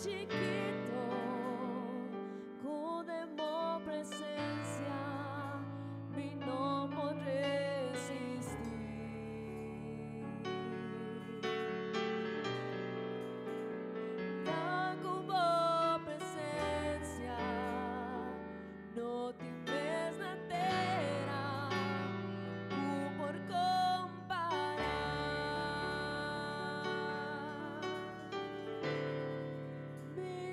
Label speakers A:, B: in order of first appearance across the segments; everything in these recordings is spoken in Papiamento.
A: chikito ku den bo presencia mi no por resistí. Ta ku bo presencia no tin mes na tera ku por kompará. Mi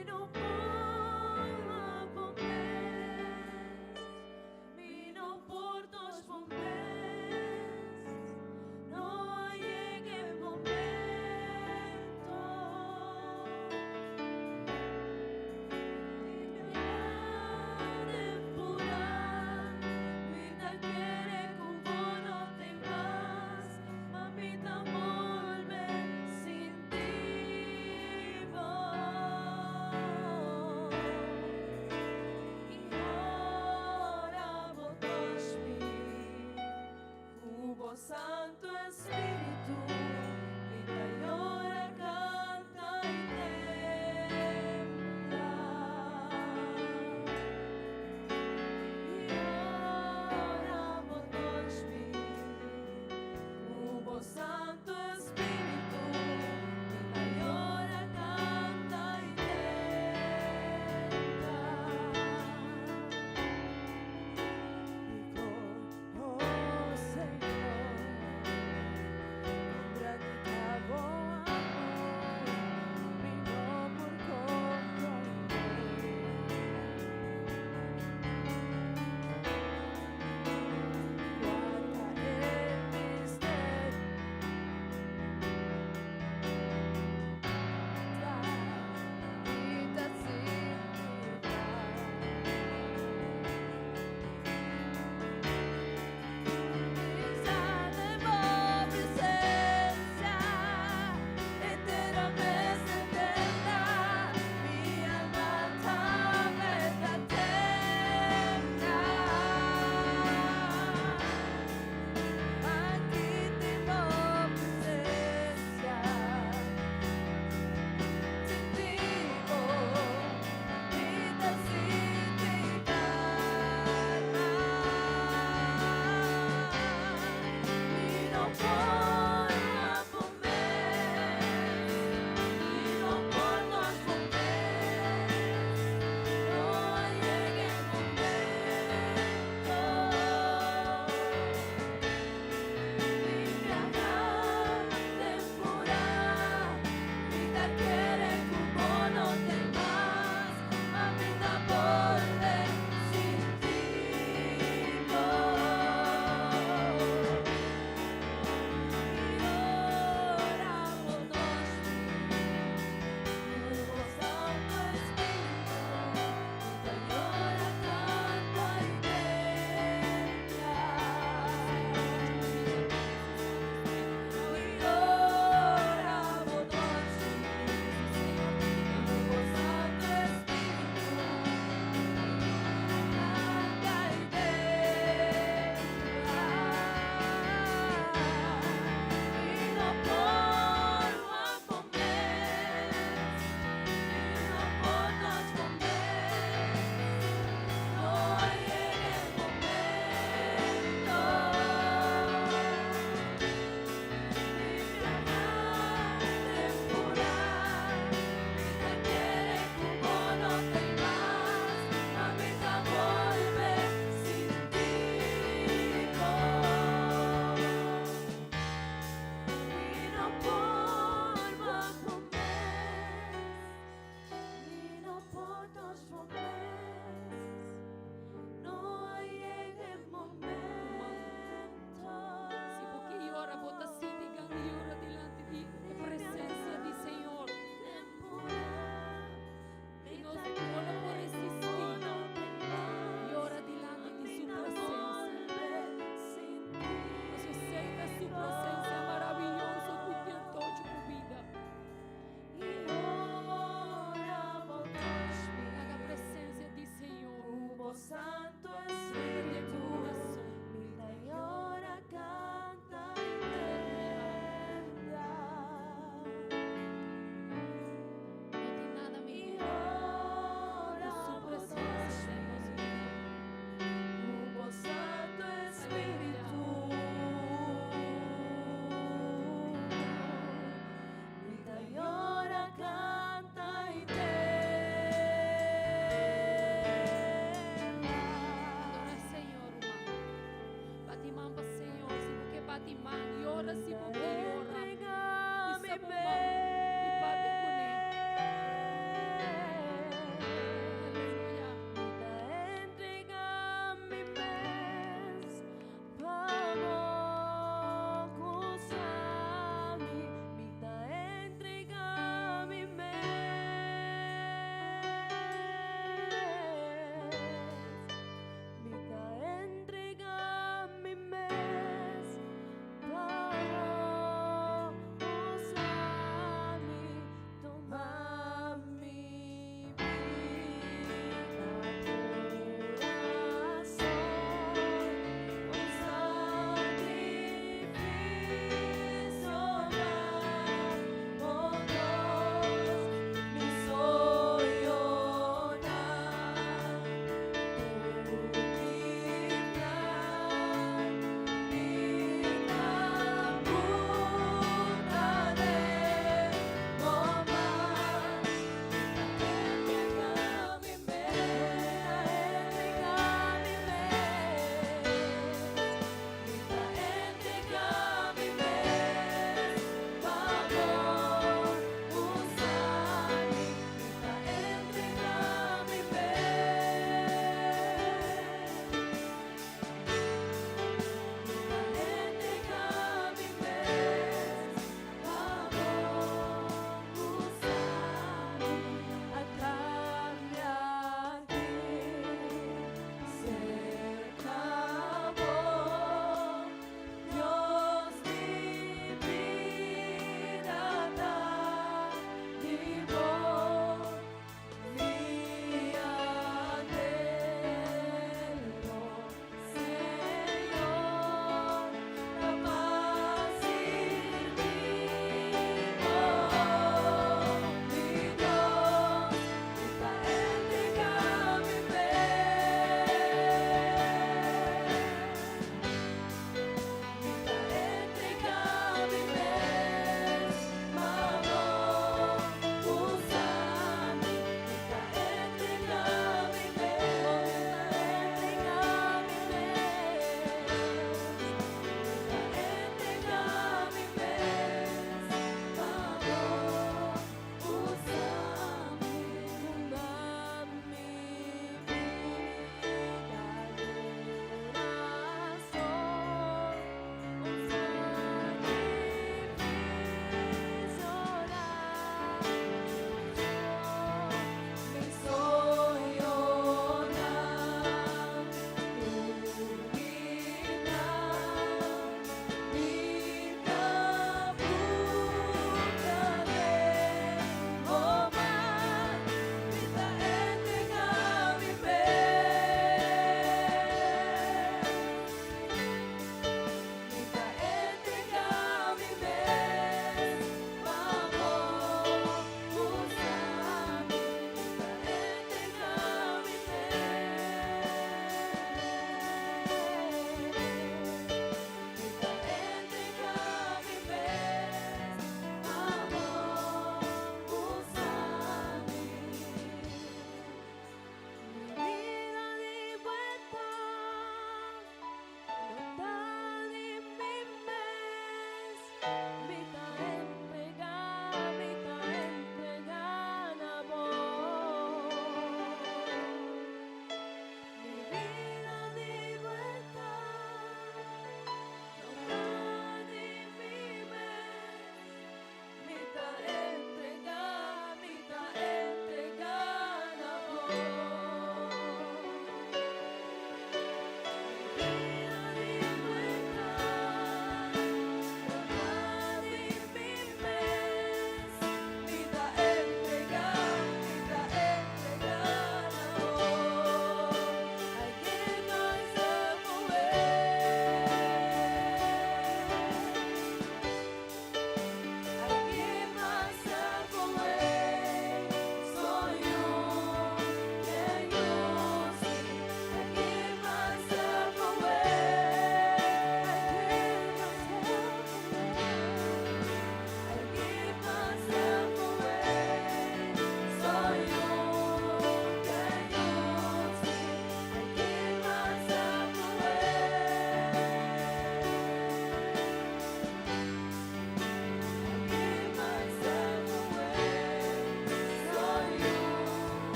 B: Ora si
A: Mi
B: bo
A: ta
B: ke yora,
A: entrega
B: hisa
A: mi
B: bo man i papia kuné.
A: Mes.
B: Aleluya.
A: Mi ta entrega mi mes pa bo usa mi. Mi ta entrega mi mes. Mi ta entrega mi mes pa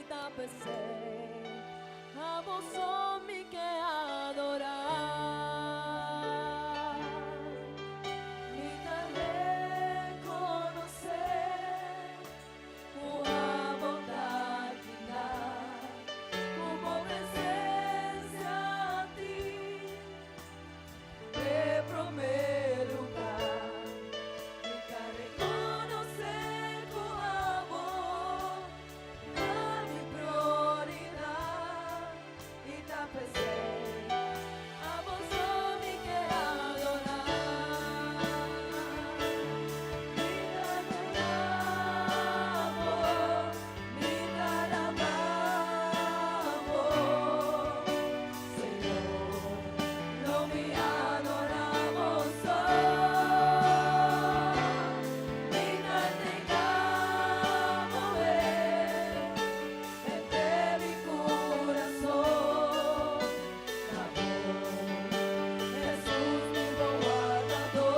A: ta p'esei abo so mi ke adorá. Mi ta rekonosé ku abo ta kina, ku bo presensia tin e promé lugá. Mi ta rekonosé ku abo ta mi prioridat i ta p'esei abo so mi ke adorá. Mi ta adorá bo, mi ta alabá bo, Señor. Lo mi adorá bo so. Mi ta entregá bo henter mi kurason. Ta bo, Hesus, mi bon wardador.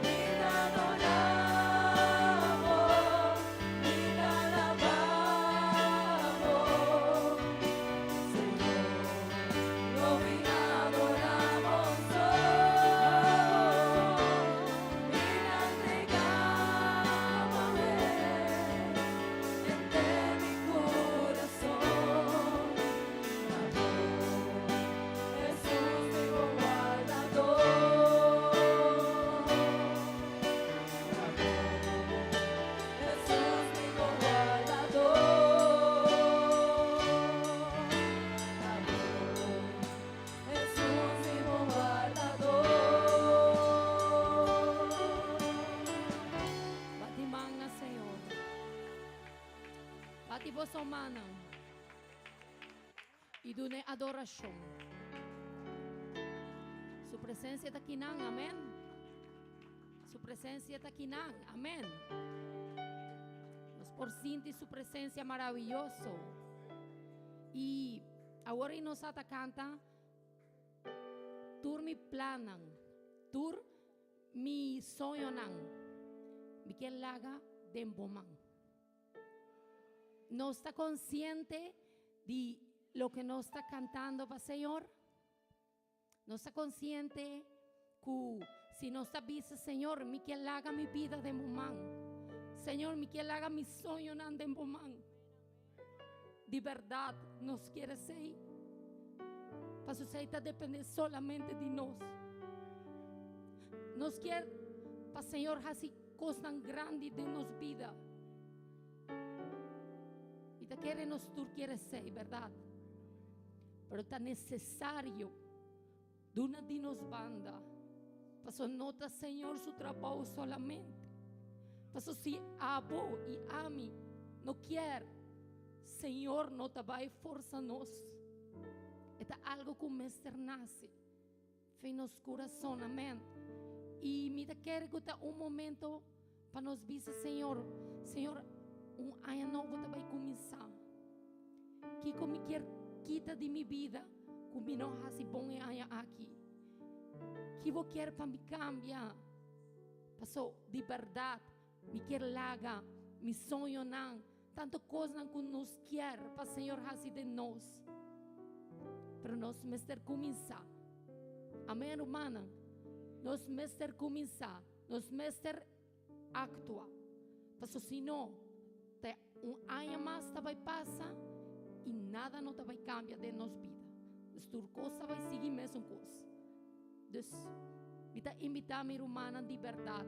A: Mi ta adorá bo, mi ta alabá bo. Señor, lo mi adorá bo so. Mi ta entregá bo henter mi kurason. Ta bo, Hesus, mi bon wardador. Ta bo, Hesus, mi bon wardador. Ta bo, Hesus, mi bon wardador.
B: Bati man na Señor. Bati boso mannan i dun'e adorashon. Su presensia ta akinan, amen. Su presensia ta akinan, amen. Nos por sinti su presensia maraviyoso. I awor i nos a ta kanta tur mi plannan, tur mi soñonan, mi kier laga den bo man. Nos ta konsiente di loke nos ta kantando pa Señor? Nos ta konsiente ku si nos ta bisa, Señor, mi kier laga mi bida den bo man. Señor, mi kier laga mi soñonan den bo man. Di bèrdat nos kier esei? Pasobra esei ta dependé solamente di nos. Nos kier pa Señor hasi kosnan grandi den nos bida. Mi ta kere nos tur kier esei, bèrdat? Pero ta nesesario duna di nos banda, pasobra no ta Señor su trabou solamente. Pasobra si abo i ami no kier, Señor no ta bai forsa nos. E ta algo ku mester nase fen nos kurason, amen. I mi ta kere ku ta un momento pa nos bisa Señor, Señor, un aña nobo ta bai kuminsá. Kiko mi kier kita di mi bida ku mi no hasi bon e aña aki? Ki bo kier pa mi kambia? Paso di bèrdat mi kier laga mi soñonan, tantu kosnan ku nos kier pa Señor hasi den nos. Pero nos mester kuminsá. Amen, rumannan? Nos mester kuminsá. Nos mester aktua. Paso si no, ta un aña mas ta bai pasa i nada no ta bai kambia den nos bida. Dus tur kos ta bai sigui mesun kos. Dus, mi ta invitá mi rumannan di bèrdat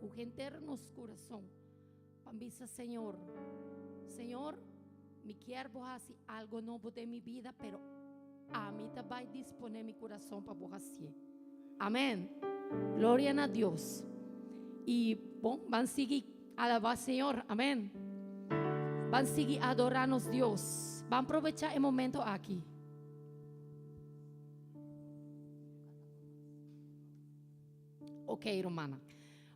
B: ku henter nos kurason pa bisa Señor, Señor, mi kier bo hasi algo nobo den mi bida, pero ami ta bai disponé mi kurason pa bo hasié. Amén. Gloria na Dios. Y bon, ban sigui alabá Señor. Amén. Ban sigui adorá nos Dios. Ban probechá e momento aki. Ok, rumannan.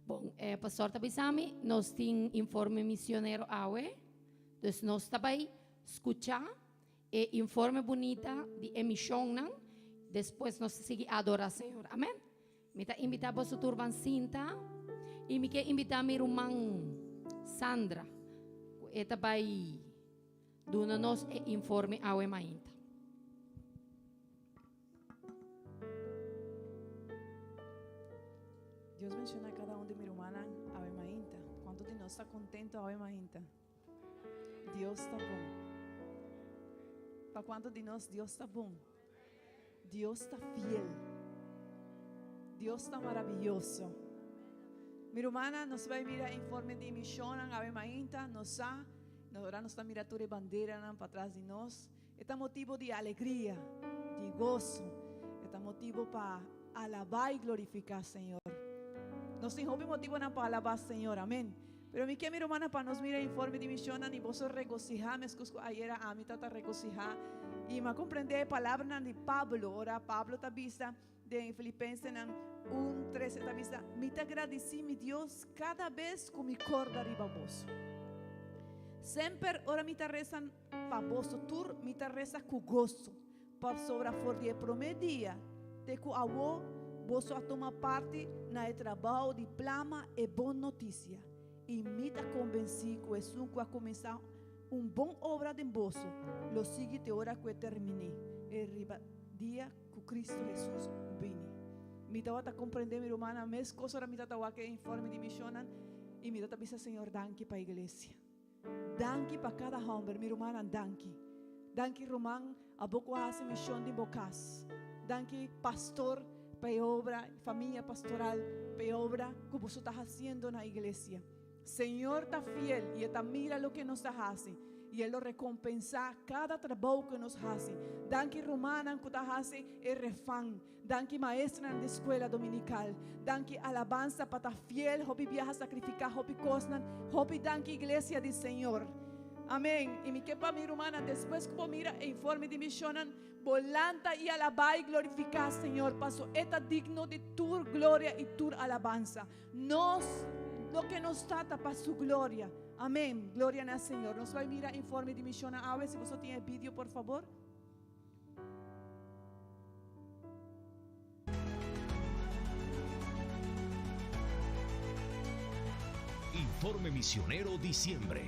B: Bon, eh, pastor ta bisa mi, nos tin informe misionero awe. Dus nos ta bai skuchá E informe bunita di e mishonnan. Despues nos ta sigui adora Señor. Amen. Mi ta invita boso tur ban sinta. Y mi ke invita mi ruman Sandra. Ku e ta bai duna nos e informe awe mainta.
A: Dios bendiciona cada un di mi rumannan awe mainta. Cuanto di nos ta contento awe mainta? Dios ta bon. Pa cuanto di nos Dios ta bon? Dios ta fiel. Dios ta maravilloso. Mi rumannan, nos bai mira informe di misionnan awe mainta. Nos sa, ora nos ta mira tur e banderanan patras di nos, E ta motibo di alegria, di goso. E ta motibo pa alabá i glorifiká Señor. Nos tin hopi motibonan pa alabá Señor, amén. Pero mi ke mi rumannan pa nos mira informe di misionnan i boso regosihá meskos ku ayera ami tabata regosihá. I mi a komprendé e palabranan di Pablo ora Pablo ta bisa den Filipensenan un, tres e ta bisa, Mi ta gradisí mi Dios kada bes ku mi kòrda riba boso. Semper ora mi ta resa Pa boso tur mi ta resa ku goso, pasobra for di e promé dia te ku awo boso a tuma parti na e trabou di plama e bon notisia, i mi ta kombensí ku esun ku a kuminsá un bon obra den boso lo sigui te ora ku e terminé e riba dia ku Kristu Hesus bini. Mi tabata komprendé mi rumannan meskos ora mi tabata wak e informe di mishonnan, i mi tabata bisa Señor danki pa iglesia. Danki pa kada homber, mi rumannan, danki. Danki ruman, abo ku a hasi mishon den bo kas. Danki pastor pa e obra, famia pastoral pa e obra ku boso ta hasiendo na iglesia. Señor ta fiel i e ta mira loke nos ta hasi i e lo rekompensá kada trabou ku nos hasi. Danki rumannan ku ta hasi e refan. Danki maestranan di escuela dominical. Danki alabanza pa ta fiel, hopi biaha sacrifica hopi cosnan. Hopi danki iglesia di Señor. Amen. Y mi ke pa mi rumannan despues cu bo mira e informe di misionnan, bo lanta y alaba y glorifica Señor paso e ta digno di tur gloria y tur alabanza. Nos loke nos ta ta pa su gloria. Amen. Gloria na Señor. Nos bay mira informe di misionnan awe. Si boso tin e video por favor.
C: Informe Misionero Diciembre,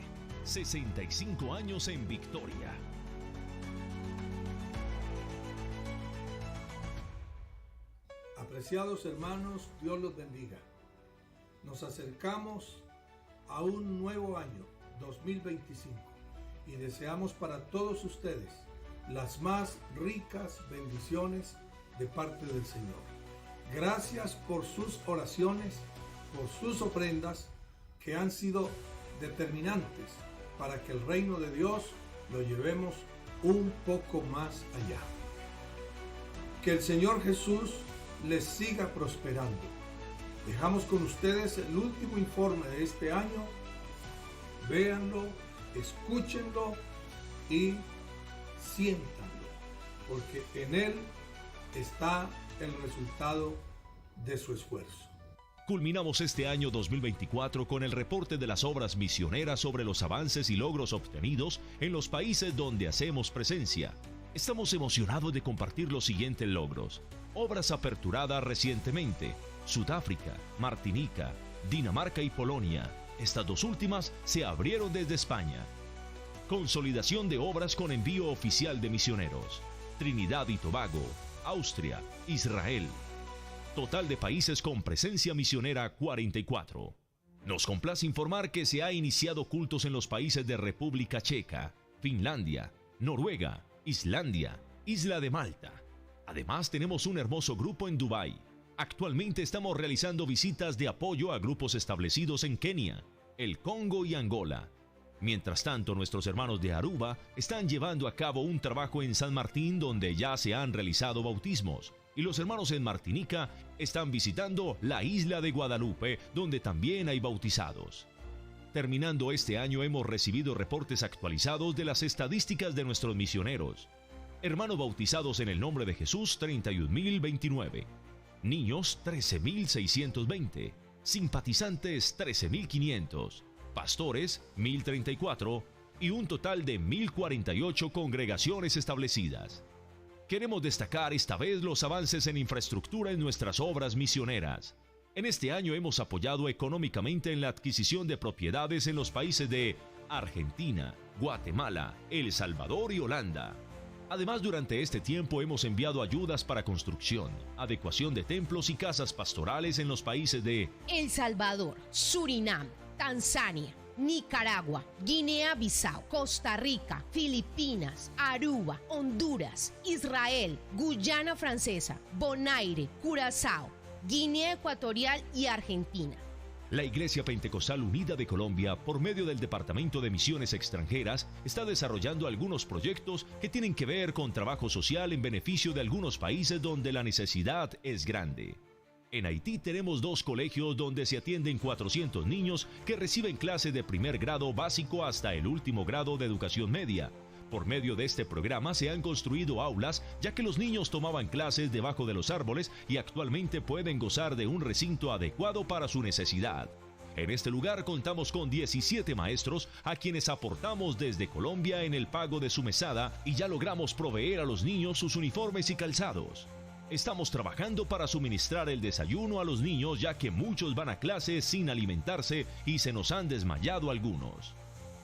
C: 65 años en victoria.
D: Apreciados hermanos, Dios los bendiga. Nos acercamos a un nuevo año, 2025, y deseamos para todos ustedes las más ricas bendiciones de parte del Señor. Gracias por sus oraciones, por sus ofrendas que han sido determinantes para que el reino de Dios lo llevemos un poco más allá. Que el Señor Jesús les siga prosperando. Dejamos con ustedes el último informe de este año. Véanlo, escúchenlo y siéntanlo, porque en él está el resultado de su esfuerzo.
C: Culminamos este año 2024 con el reporte de las obras misioneras sobre los avances y logros obtenidos en los países donde hacemos presencia. Estamos emocionados de compartir los siguientes logros. Obras aperturadas recientemente. Sudáfrica, Martinica, Dinamarca y Polonia. Estas dos últimas se abrieron desde España. Consolidación de obras con envío oficial de misioneros. Trinidad y Tobago, Austria, Israel. Total de países con presencia misionera 44. Nos complace informar que se ha iniciado cultos en los países de República Checa, Finlandia, Noruega, Islandia, Isla de Malta. Además tenemos un hermoso grupo en Dubái. Actualmente estamos realizando visitas de apoyo a grupos establecidos en Kenia, el Congo y Angola. Mientras tanto, nuestros hermanos de Aruba están llevando a cabo un trabajo en San Martín donde ya se han realizado bautismos. Y los hermanos en Martinica están visitando la isla de Guadalupe, donde también hay bautizados. Terminando este año hemos recibido reportes actualizados de las estadísticas de nuestros misioneros. Hermanos bautizados en el nombre de Jesús, 31.029. Niños, 13.620. Simpatizantes, 13.500. Pastores, 1.034. Y un total de 1.048 congregaciones establecidas. Queremos destacar esta vez los avances en infraestructura en nuestras obras misioneras. En este año hemos apoyado económicamente en la adquisición de propiedades en los países de Argentina, Guatemala, El Salvador y Holanda. Además, durante este tiempo hemos enviado ayudas para construcción, adecuación de templos y casas pastorales en los países de
E: El Salvador, Surinam, Tanzania, Nicaragua, Guinea-Bissau, Costa Rica, Filipinas, Aruba, Honduras, Israel, Guyana Francesa, Bonaire, Curazao, Guinea Ecuatorial y Argentina.
C: La Iglesia Pentecostal Unida de Colombia, por medio del Departamento de Misiones Extranjeras, está desarrollando algunos proyectos que tienen que ver con trabajo social en beneficio de algunos países donde la necesidad es grande. En Haití tenemos dos colegios donde se atienden 400 niños que reciben clases de primer grado básico hasta el último grado de educación media. Por medio de este programa se han construido aulas ya que los niños tomaban clases debajo de los árboles y actualmente pueden gozar de un recinto adecuado para su necesidad. En este lugar contamos con 17 maestros a quienes aportamos desde Colombia en el pago de su mesada y ya logramos proveer a los niños sus uniformes y calzados. Estamos trabajando para suministrar el desayuno a los niños ya que muchos van a clases sin alimentarse y se nos han desmayado algunos.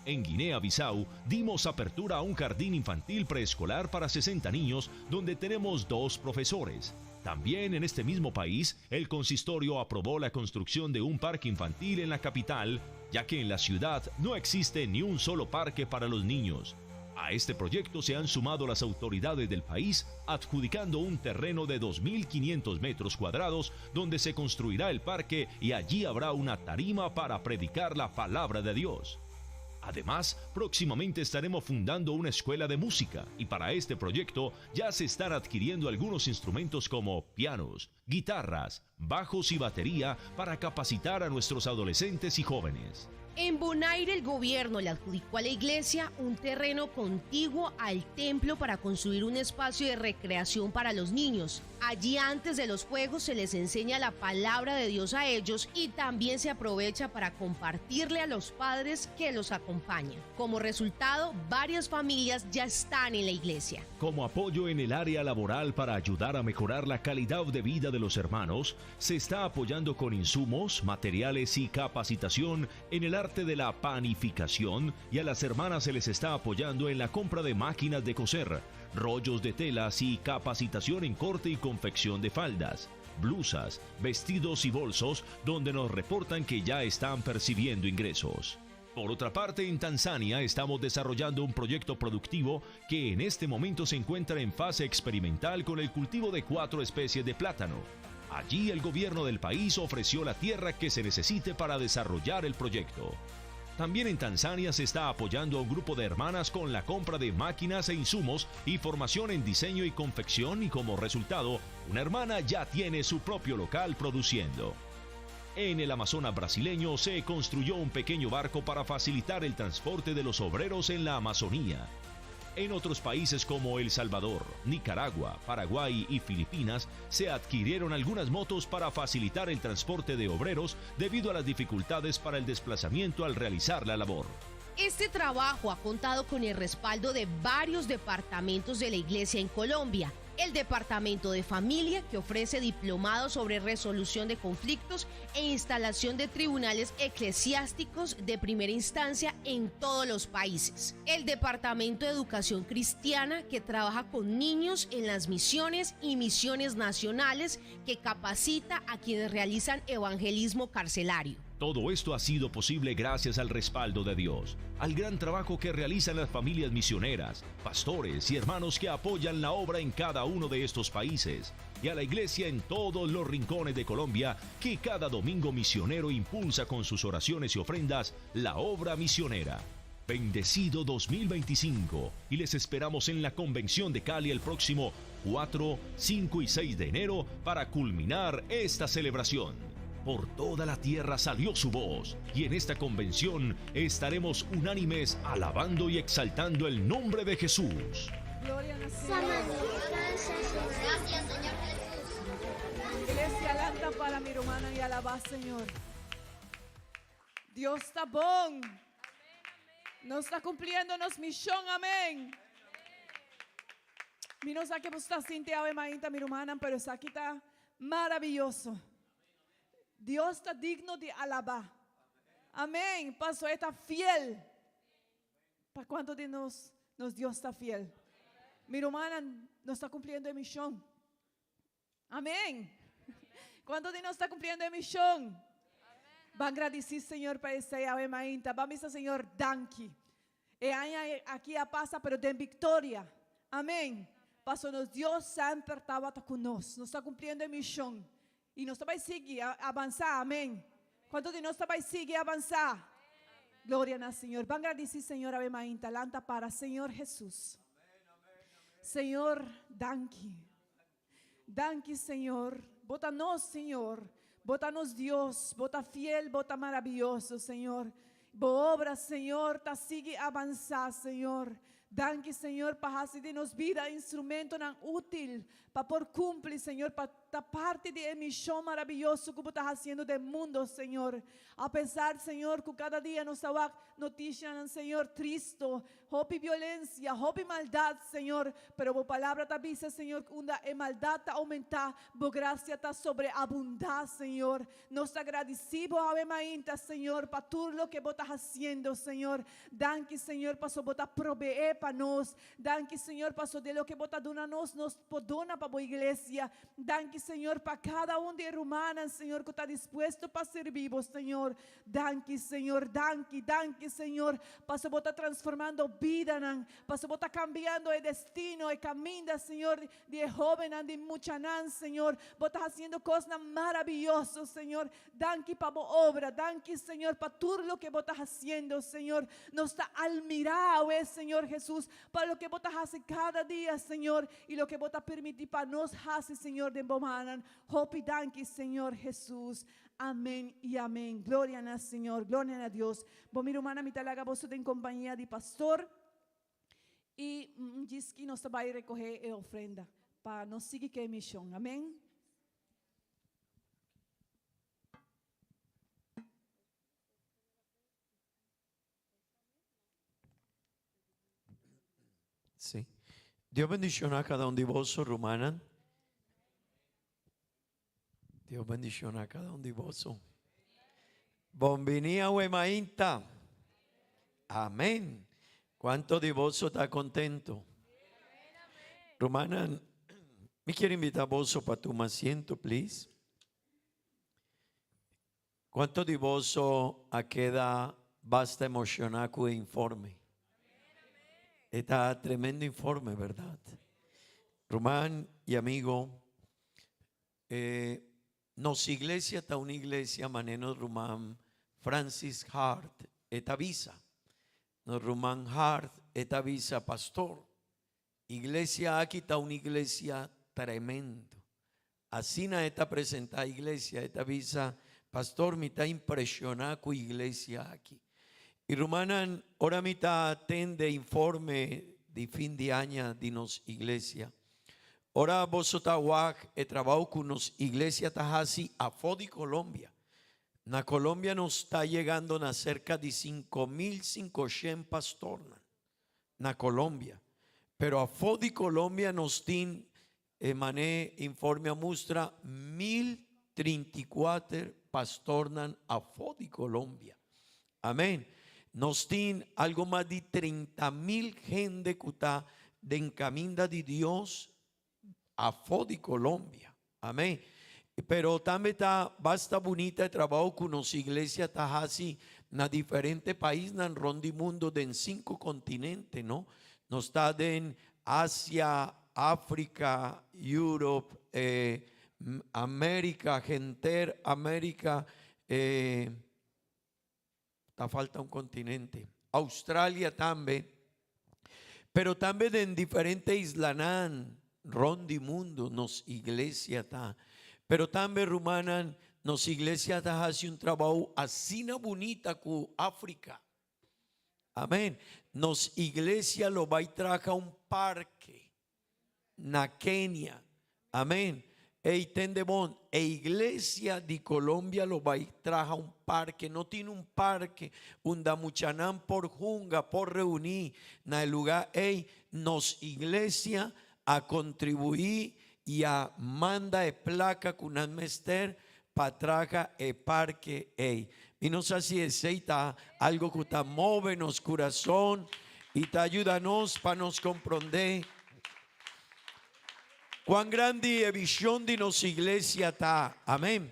C: En Guinea-Bissau dimos apertura a un jardín infantil preescolar para 60 niños donde tenemos dos profesores. También en este mismo país, el consistorio aprobó la construcción de un parque infantil en la capital, ya que en la ciudad no existe ni un solo parque para los niños. A este proyecto se han sumado las autoridades del país, adjudicando un terreno de 2.500 metros cuadrados donde se construirá el parque y allí habrá una tarima para predicar la palabra de Dios. Además, próximamente estaremos fundando una escuela de música y para este proyecto ya se están adquiriendo algunos instrumentos como pianos, guitarras, bajos y batería para capacitar a nuestros adolescentes y jóvenes.
E: En Bonaire el gobierno le adjudicó a la iglesia un terreno contiguo al templo para construir un espacio de recreación para los niños. Allí antes de los juegos se les enseña la palabra de Dios a ellos y también se aprovecha para compartirle a los padres que los acompañan. Como resultado, varias familias ya están en la iglesia.
C: Como apoyo en el área laboral para ayudar a mejorar la calidad de vida de los hermanos, se está apoyando con insumos, materiales y capacitación en el arte de la panificación y a las hermanas se les está apoyando en la compra de máquinas de coser, rollos de telas y capacitación en corte y confección de faldas, blusas, vestidos y bolsos, donde nos reportan que ya están percibiendo ingresos. Por otra parte, en Tanzania estamos desarrollando un proyecto productivo que en este momento se encuentra en fase experimental con el cultivo de cuatro especies de plátano. Allí el gobierno del país ofreció la tierra que se necesite para desarrollar el proyecto. También en Tanzania se está apoyando a un grupo de hermanas con la compra de máquinas e insumos y formación en diseño y confección y como resultado, una hermana ya tiene su propio local produciendo. En el Amazonas brasileño se construyó un pequeño barco para facilitar el transporte de los obreros en la Amazonía. En otros países como El Salvador, Nicaragua, Paraguay y Filipinas se adquirieron algunas motos para facilitar el transporte de obreros debido a las dificultades para el desplazamiento al realizar la labor.
E: Este trabajo ha contado con el respaldo de varios departamentos de la Iglesia en Colombia. El Departamento de Familia, que ofrece diplomados sobre resolución de conflictos e instalación de tribunales eclesiásticos de primera instancia en todos los países. El Departamento de Educación Cristiana, que trabaja con niños en las misiones y misiones nacionales, que capacita a quienes realizan evangelismo carcelario.
C: Todo esto ha sido posible gracias al respaldo de Dios, al gran trabajo que realizan las familias misioneras, pastores y hermanos que apoyan la obra en cada uno de estos países, y a la iglesia en todos los rincones de Colombia que cada domingo misionero impulsa con sus oraciones y ofrendas la obra misionera. Bendecido 2025 y les esperamos en la Convención de Cali el próximo 4, 5 y 6 de enero para culminar esta celebración. Por toda la tierra salió su voz y en esta convención estaremos unánimes alabando y exaltando el nombre de Jesús.
A: Gloria al Señor.
F: Gracias, Señor Jesús.
A: Iglesia, lanta para mi hermana y alaba, Señor. Dios ta bon. Nos ta kumpliendo nos mishon, amèn. Mi no sa kon bo ta sinti awe mainta, mi rumannan, pero esaki ta maravioso. Dios ta digno di alabá. Amèn. Paso e ta fiel. Pa cuanto di nos, nos Dios ta fiel? Mi rumannan, nos ta cumpliendo e mision. Amén. Cuanto di nos ta cumpliendo e mision? Ban gradici Señor pa esey awe mainta. Ban bisa Señor danki. E aña aki a pasa pero den victoria. Amén. Paso nos Dios semper tabata cu nos. Nos ta cumpliendo e mision. Y nos ta bay sigui avansa. Amén. Cuanto di nos ta bay sigui avansa? Gloria na Señor. Ban gradici Señor awe mainta. Lanta para Señor Jesus. Señor, danki. Danki Señor. Bo ta nos Señor. Bo ta nos Dios. Bo ta fiel, Bo ta maraviyoso, Señor. Bo obra, Señor, ta sigui avansa, Señor. Danki, Señor, pa hasi di nos bida instrumentonan útil pa por cumpli, Señor, pa ta parti di e mision maraviyoso cu Bo ta haciendo den mundo, Señor. Apesar, Señor, cu cada dia nos ta wak noticianan, Señor, tristo, Hopi violencia, hopi maldad, Señor, pero bo palabra ta bisa, Señor, cu unda e maldad ta aumenta, bo gracia ta sobreabunda, Señor. Nos ta gradici bo awe mainta, Señor, pa tur loke bo ta haciendo, Señor. Danki, Señor, paso bo ta provee pa nos. Danki, Señor, paso de loke bo ta duna nos, nos por duna pa bo iglesia. Danki, Señor, pa cada un di e rumannan, Señor, cu ta dispuesto pa sirbi bo, Señor. Danki Señor, danki, danki Señor, paso bo ta transformando bidanan, paso bo ta cambiando e destino, e caminda Señor di e hobennan, di muchanan Señor, bo ta haciendo cosnan maraviyoso Señor, danki pa bo obra, danki Señor pa tur loke bo ta haciendo Señor, nos ta almira awe Señor Jesus pa loke bo ta haci cada dia Señor y loke bo ta permiti pa nos haci Señor den bo mannan, hopi danki Señor Jesus. Amen y amen. Gloria na Señor, gloria na Dios. Bo mi rumannan mi ta laga boso den compañia di pastor y djis nos ta bay recoge e ofrenda pa nos sigui ke e mision. Amen.
G: Sí. Dios bendiciona cada un di boso, rumannan. Dios bendiciona cada un di boso. Bon bini awe mainta. Amén. Cuanto di boso ta contento? Rumannan, mi kier invita boso pa tuma asiento, please. Cuanto di boso a keda basta emociona cu e informe? E ta tremendo informe, verdad? Ruman y amigo, eh, nos iglesia ta un iglesia mane nos ruman Francis Hart e ta bisa. Nos ruman Hart e ta bisa, Pastor, Iglesia aki ta un iglesia tremendo. Asina e ta presenta iglesia, e ta bisa, Pastor mi ta impresiona cu iglesia aki. Y rumannan, ora mi ta tende informe di fin di aña di nos iglesia, ora boso ta wak e trabao cu nos iglesia ta haci afo di Colombia, na Colombia nos ta yegando na cerca di 5500 pastornan. na Colombia. Pero afó di Colombia nos tin, e mané informe a mustra, 1034 pastornan afó di Colombia. Amén. Nos tin algo mas di 30 mil hende ku ta den kaminda di Dios afó di Colombia. Amén. Pero tambe ta basta bunita e trabou ku nos iglesia ta hasi na diferente paisnan rond di mundo den sinku kontinente, no? Nos ta den Asia, Afrika, Europe, eh, Amerika, henter Amerika, eh, Ta falta un continente. Australia tambe. Pero tambe den diferente islanan rond di mundo nos iglesia ta. Pero tambe rumannan nos iglesia ta haci un trabou asina bunita cu Africa. Amen. Nos iglesia lo bay traha un parke na Kenia. Amen. Ey tende bon, e iglesia di Colombia lo bay traha un parke. No tin un parke unda muchanan por hunga, por reuni na e lugar ey. Nos iglesia a contribui y a manda e placa cu nan mester pa traha e parke ey. Mi no sa si esey ta algo cu ta move nos curason. I ta yuda nos pa nos komprondé kuan grandi e vishon di nos iglesia ta. Amén.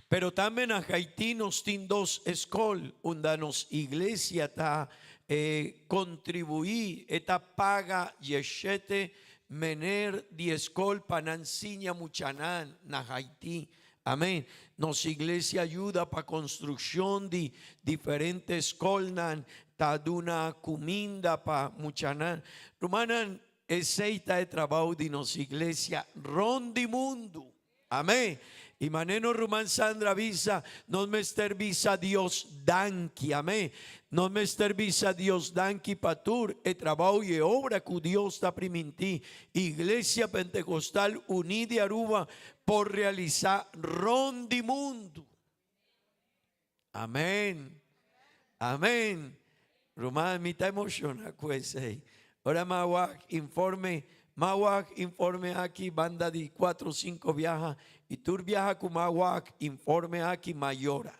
G: Pero tambe na Haití nos tin dos skol unda nos iglesia ta kontribuí, e ta paga dieshete mener di skol pa nan siña muchanan na Haití. Amén. Nos iglesia yuda pa konstrukshon di diferente skolnan, ta duna kuminda pa muchanan. Rumannan, esei ta e trabou di nos iglesia rònt di mundu. Amén. Y mané nos ruman Sandra bisa, nos mester bisa Dios danki. Amén. Nos mester bisa Dios danki pa tur e trabou y e obra cu Dios ta primintí Iglesia Pentecostal Uní di Aruba por realisá rond di mundu. Amén. Amén. Ruman, mi ta emociona cu esey. Ora m'a wak informe, m'a wak informe aki banda di cuatro o cinco biaha y tur biaha cu m'a wak informe aki m'a yora.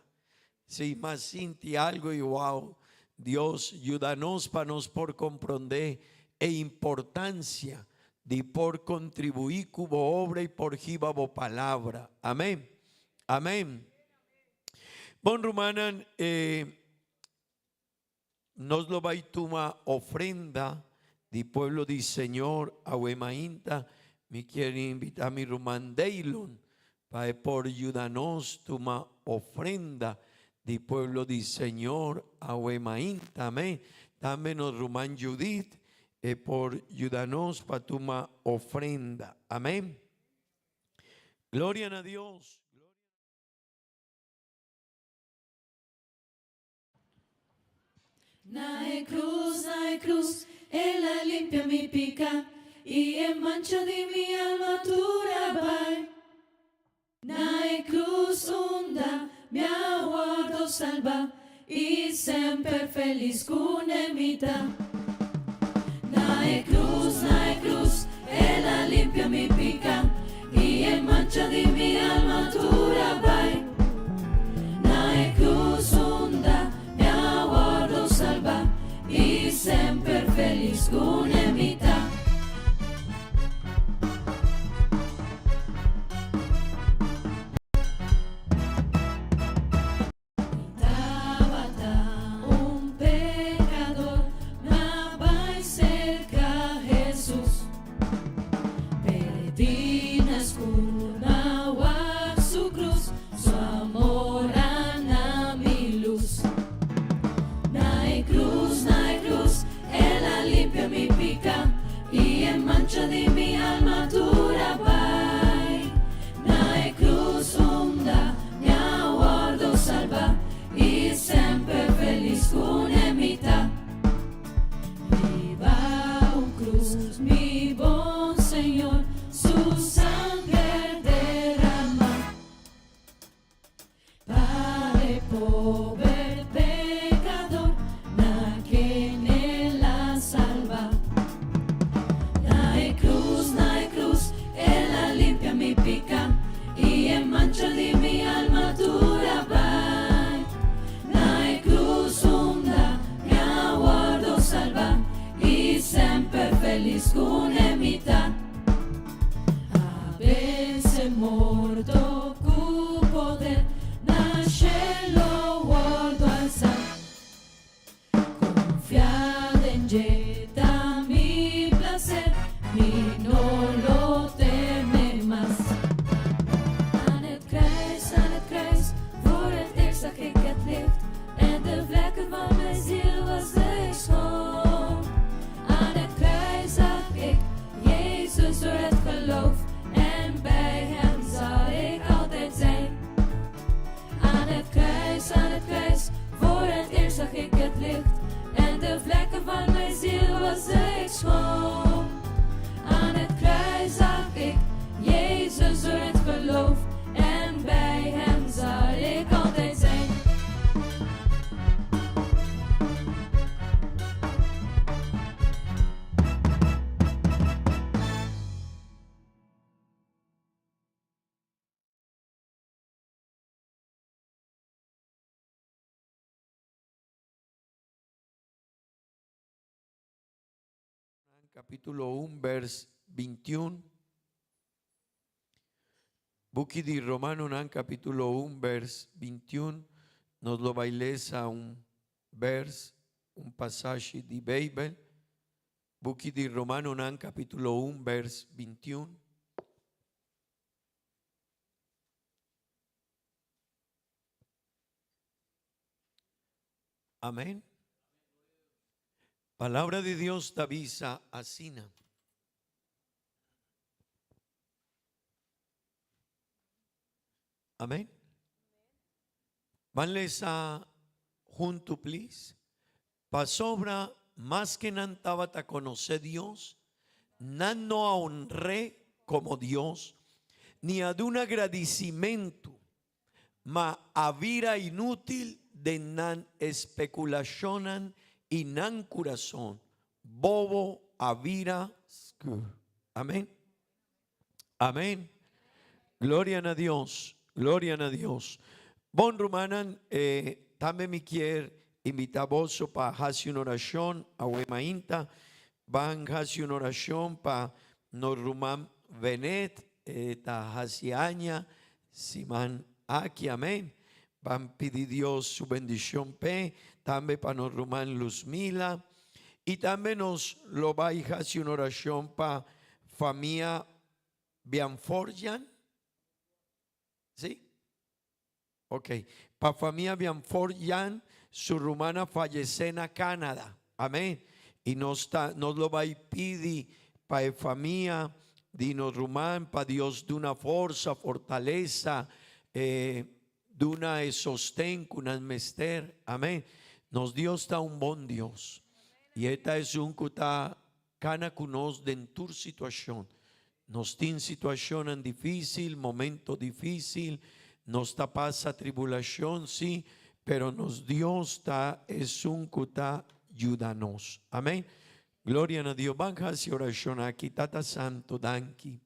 G: Si, m'a sinti algo y wow, Dios yuda nos pa nos por compronde e importancia di por contribui cu bo obra y por hiba bo palabra. Amén. Amén. Bon rumannan, eh, nos lo bai tuma ofrenda di pueblo di Señor awe mainta. Mi kier invita mi ruman Daylon pa e por yuda nos tuma ofrenda di pueblo di Señor awe mainta. Amén. Tambe nos ruman Judith e por yuda nos pa tuma ofrenda. Amén. Gloria na Dios.
H: Na e cruz, na e cruz, El a limpia mi pica y e mancha di mi alma tur a bai. Na e cruz unda mi a wordo salba y semper feliz cune mi ta. Na e cruz, na e cruz, El a limpia mi pica y e mancha di mi alma tur a bai. Na e cruz unda mi a wordo salba y semper feliz cune mi ta. Mi tabata un pecador, m'a bai cerca Jesus. Perdí na scur, m'a wak su cruz, su amor a na mi luz. Na e cruz, na e cruz, el a limpia mi pica y e mancha di mi alma tur a bai. Na e cruz unda mi a wordo salba y semper feliz cune mi ta. Riba un cruz mi bon Señor su sangre derama pa e pober pecador na ken el a salba. Na e cruz, na e cruz, el a limpia mi pica y e mancha di mi alma tur a bai. Na e cruz unda mi a wordo salba y semper feliz cune mi ta. A vence morto cu poder, na cielo wordo alza. Confia den dje ta mi placer, mi no lo teme mas. Aan het kruis, aan het kruis, voor het eerst zag ik het licht en de vlekken van mijn ziel was ik schoon. Aan het kruis zag ik Jezus.
G: capítulo 1, vers 21. Buki di Romanonan capítulo 1, vers 21. Nos lo bai lesa un vers, un pasashi di Beibel. Buki di Romanonan capítulo 1, vers 21. Amén. Palabra de Dios ta bisa asina. Amén. Ban lesa huntu please. Pasobra maske nan tabata konosé Dios, nan no a honr'é komo Dios, ni a duna gradisimentu, ma a bira inútil den nan espekulashonnan i nan kurason bobo a bira skur. Amén. Amén. Gloria na Dios. Gloria na Dios. Bon rumannan, eh, tambe mi kier invita boso pa hasi un orashon awe mainta. Ban hasi un orashon pa nos ruman Venet, e ta hasi aña siman aki. Amén. Ban pidi Dios su bendishon p'e, tambe pa nos ruman Luzmila. I tambe nos lo bai hasi un orashon pa famia Bianforjan. Sí? Ok. Pa famia Bianforjan, su ruman a fayesé na Canada. Amén. I nos ta, nos lo bai pidi pa e famia di nos ruman, pa Dios duna forsa, fortalesa, eh, duna e sosten ku nan mester. Amén. Nos Dios ta un bon Dios. I e ta esun ku ta kana ku nos den tur situashon. Nos tin situashonnan difísil, momento difísil, nos ta pasa tribulashon, sí, pero nos Dios ta esun ku ta yuda nos. Amén. Gloria na Dios. Ban hasi orashon aki. Tata Santo, danki.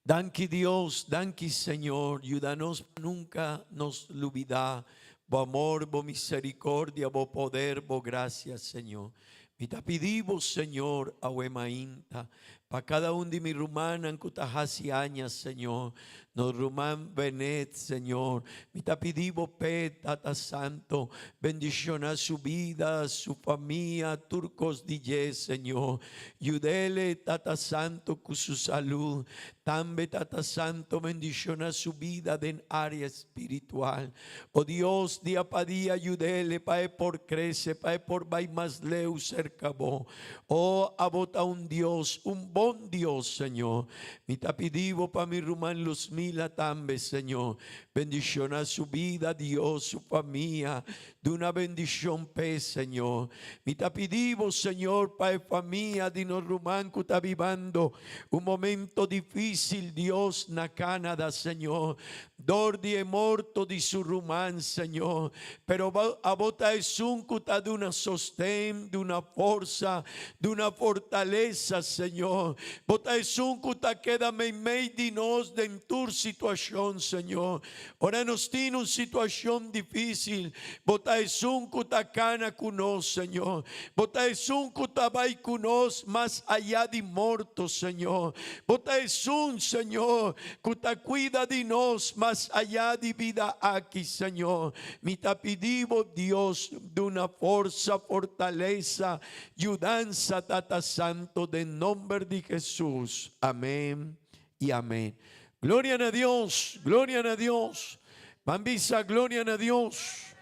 G: Danki Dios, danki Señor, yuda nos pa nunca nos lubida bo amor, bo misericordia, bo poder, bo gracia, Señor. Mi ta pidi bo, Señor, awe mainta, pa cada un di mi rumannan cu ta haci aña, Señor, nos ruman Benet, Señor, mi ta pidi bo p'e, Tata Santo, bendiciona su bida, su famia, tur cos di dje, Señor. Yud'ele, Tata Santo, cu su salud. Tambe, Tata Santo, bendiciona su bida den area spiritual. O Dios, dia pa dia yud'ele pa e por crece, pa e por bay mas leu cerca Bo. O, abo ta un Dios, un bon Dios, Señor. Mi ta pidi Bo pa mi ruman Luzmila tambe, Señor. Bendiciona su bida, Dios, su famia. Duna bendicion p'e, Señor. Mi ta pidi Bo, Señor, pa e famia di nos ruman cu ta bibando un momento dificil, Dios, na Canada, Señor, dor di e morto di su ruman, Señor. Pero Abo ta esun cu ta duna sosten, duna forsa, duna fortalesa, Señor. Bo ta esun cu ta keda meimei di nos den tur situacion, Señor. Ora nos tin un situacion dificil, Bo ta esun cu ta cana cu nos, Señor. Bo ta esun cu ta bay cu nos mas aya di morto, Señor. Bo ta esun, Señor, cu ta cuida di nos mas aya di bida aki, Señor. Mi ta pidi Bo, Dios, duna forsa, fortalesa, yudansa, Tata Santo, den nomber di Jesus. Amen y amen. Gloria na Dios, gloria na Dios. Ban bisa gloria na Dios.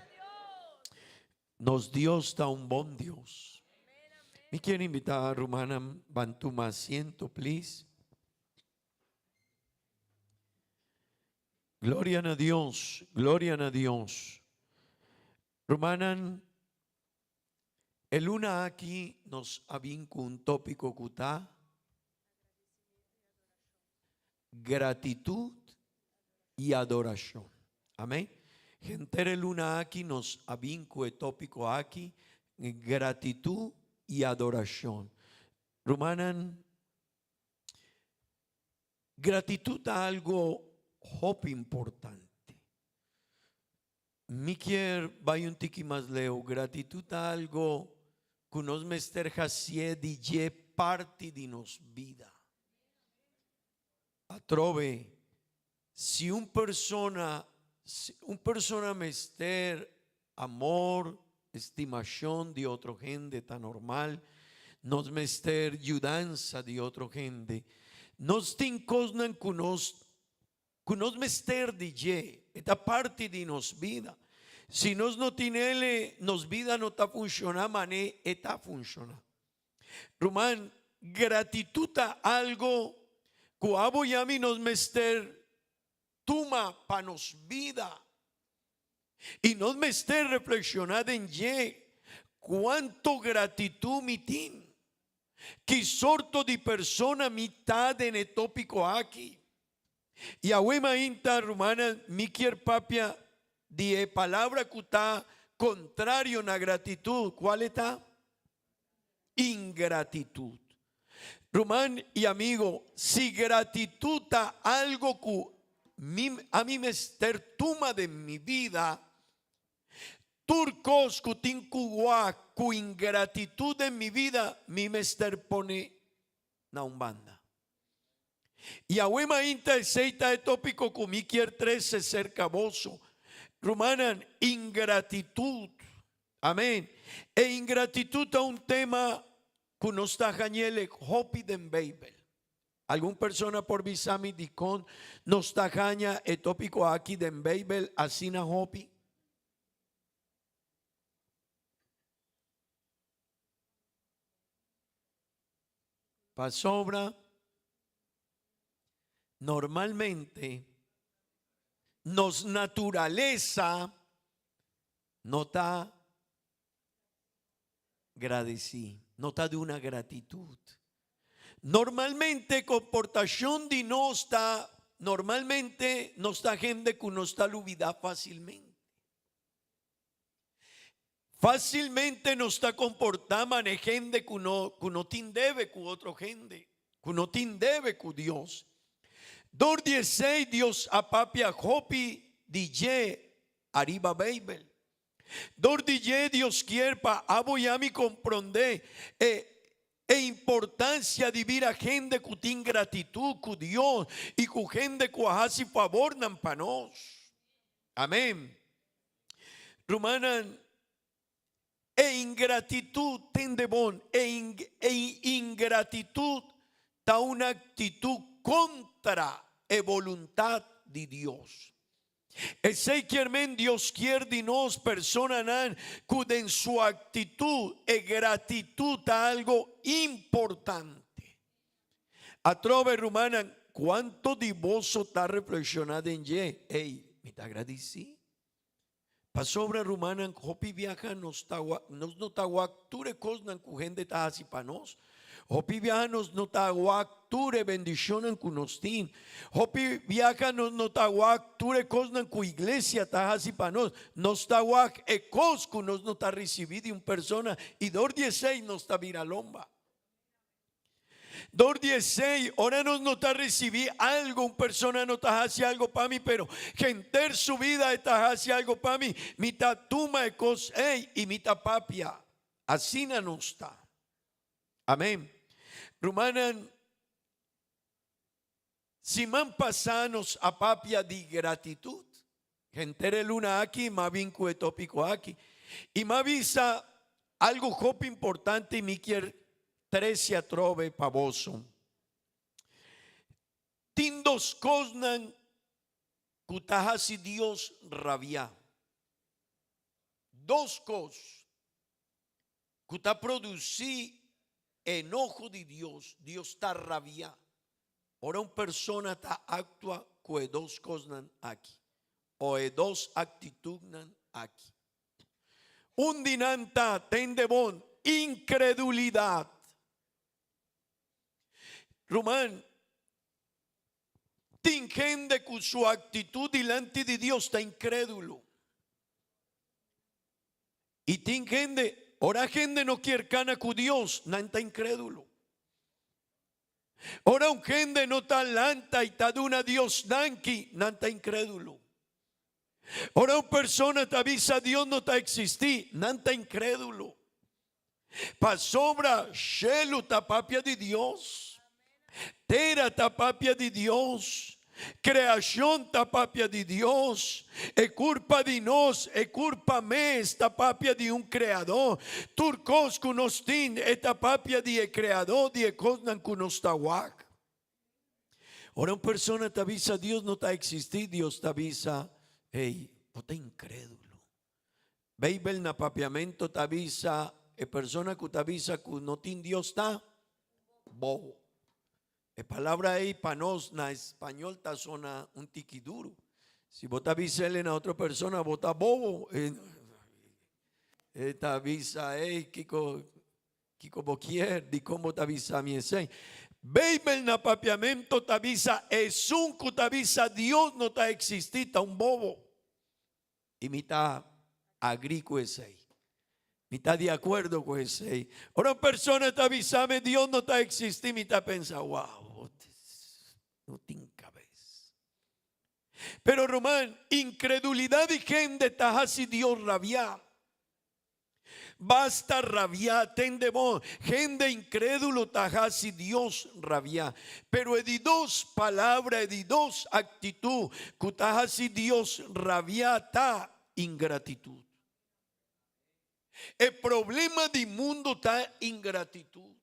G: Nos Dios ta un bon Dios. Mi kier invita rumannan ban tuma asiento, please. Gloria na Dios, gloria na Dios. Rumannan, e luna aki nos a bin ku un tópiko ku ta Gratitut i adorashon. Amén. Henter e luna aki nos a bin ku e tópiko aki, Gratitut i adorashon. Rumannan, gratitut ta algo hopi importante. Mi kier bai un tiki mas leu, gratitud ta algo. ku nos mester hasié di dje parti di nos bida. Atrobe, si un persona, si un persona mester amor, estimashon di otro hende ta normal, nos mester yudansa di otro hende. Nos tin kosnan ku nos ku nos mester di dje, e ta parti di nos bida. Si nos no tin el, nos bida no ta funshoná mané e ta funshoná. Ruman, gratitud ta algo ku abo i ami nos mester tuma pa nos bida. I nos mester reflekshoná den dje, Kuantu gratitud mi tin? Ki sorto di persona mi ta den e tópiko aki? I awe mainta, rumannan, mi kier papia di e palabra ku ta kontrario na gratitud. Kual e ta? Ingratitut. Ruman i amigo, si gratitut ta algo ku mi ami mester tuma den mi bida, tur kos ku tin ku wak ku ingratitut den mi bida, mi mester pone na un banda. I awe mainta esei ta e tópiko ku mi kier trese serka boso. Rumannan, ingratitut. Amén. E ingratitut ta un tema ku nos ta hañ'el hopi den Beibel. Algun persona por bisa mi dikon nos ta haña e tópiko aki den Beibel asina hopi? Pasobra normalmente nos naturalesa no ta gradesí, no ta duna gratitut. Normalmente komportashon di nos ta, normalmente nos ta hende ku nos ta lubidá fásilmente. Fásilmente nos ta komportá mane hende ku no ku no tin debe ku otro hende, ku no tin debe ku Dios. Dor di esei Dios a papia hopi di dje ariba Beibel. Dor di dje Dios kier pa abo i ami komprondé e e importansia di bira hende ku tin gratitut ku Dios i ku hende ku a hasi fabornan pa nos. Amén. Rumannan, e ingratitut tende bon, e, e ingratitut ta un aktitut kontra e boluntat di Dios. Esei kier men Dios kier di nos personanan ku den su aktitut e gratitut ta algo importante. Atrobe, rumannan, kuantu di boso ta reflekshoná den dje? Ey, mi ta gradisí. Pasobra, rumannan, hopi biaha nos ta nos no ta wak tur e kosnan ku hende ta hasi pa nos. Hopi biaha nos no ta wak tur e bendishonnan ku nos tin. Hopi biaha nos no ta wak tur e kosnan ku iglesia ta hasi pa nos. Nos ta wak e kos ku nos no ta risibí di un persona i dor di esei nos ta bira lomba. Dor di esei, ora nos no ta ricibi algo, un persona no ta haci algo pa mi, pero henter su vida e ta haci algo pa mi, mi ta tuma e cos ei y mi ta papia. Asina nos ta. Amen. Rumannan, siman pasa nos a papia di gratitud. Henter e luna aki m'a bin cu e topico aki. Y m'a bisa algo hopi importante y mi kier trece atrobe pa boso. Tin dos cosnan cu ta haci Dios rabia. Dos cos cu ta produci enoho di Dios, Dios ta rabia. Ora un persona ta actua cu e dos cosnan aki, o e dos actitudnan aki. Un di nan ta, tende bon, incredulidad. Ruman, tin hende cu su actitud dilanti di Dios ta incredulo. Y tin hende, ora hende no kier cana cu Dios, nan ta incredulo. Ora un hende no ta lanta i ta duna Dios danki, nan ta inkrédulo. Ora un persona ta bisa Dios no ta eksistí, nan ta inkrédulo. Pasobra shelu ta papia di Dios, tera ta papia di Dios, creacion ta papia di Dios, e curpa di nos, e curpa mes ta papia di un Creador. Tur cos cu nos tin e ta papia di e Creador di e cosnan cu nos ta wak. Ora un persona ta bisa Dios no ta existi, Dios ta bisa, hey, bo ta incredulo. Beibel na papiamento ta bisa e persona ku ta bisa ku no tin Dios ta bobo. E palabra ei pa nos na español ta sona un tiki duru. Si bo ta bisa el na otro persona bo ta bobo, e, e ta bisa ei kiko kiko bo kier, dikon bo ta bisa mi esei. Beibel na papiamento ta bisa esun ku ta bisa Dios no ta existi ta un bobo. I mi ta agri ku esei. Mi ta di akuerdo ku esei. Ora un persona ta bisa mi Dios no ta eksistí, mi ta pensa, wow, no tin kabes. Pero ruman, inkredulidat di hende ta hasi Dios rabiá. Basta rabiá, tende bon, hende inkrédulo ta hasi Dios rabiá. Pero e di dos palabra, e di dos aktitut ku ta hasi Dios rabiá ta ingratitut. E problema di mundu ta ingratitut.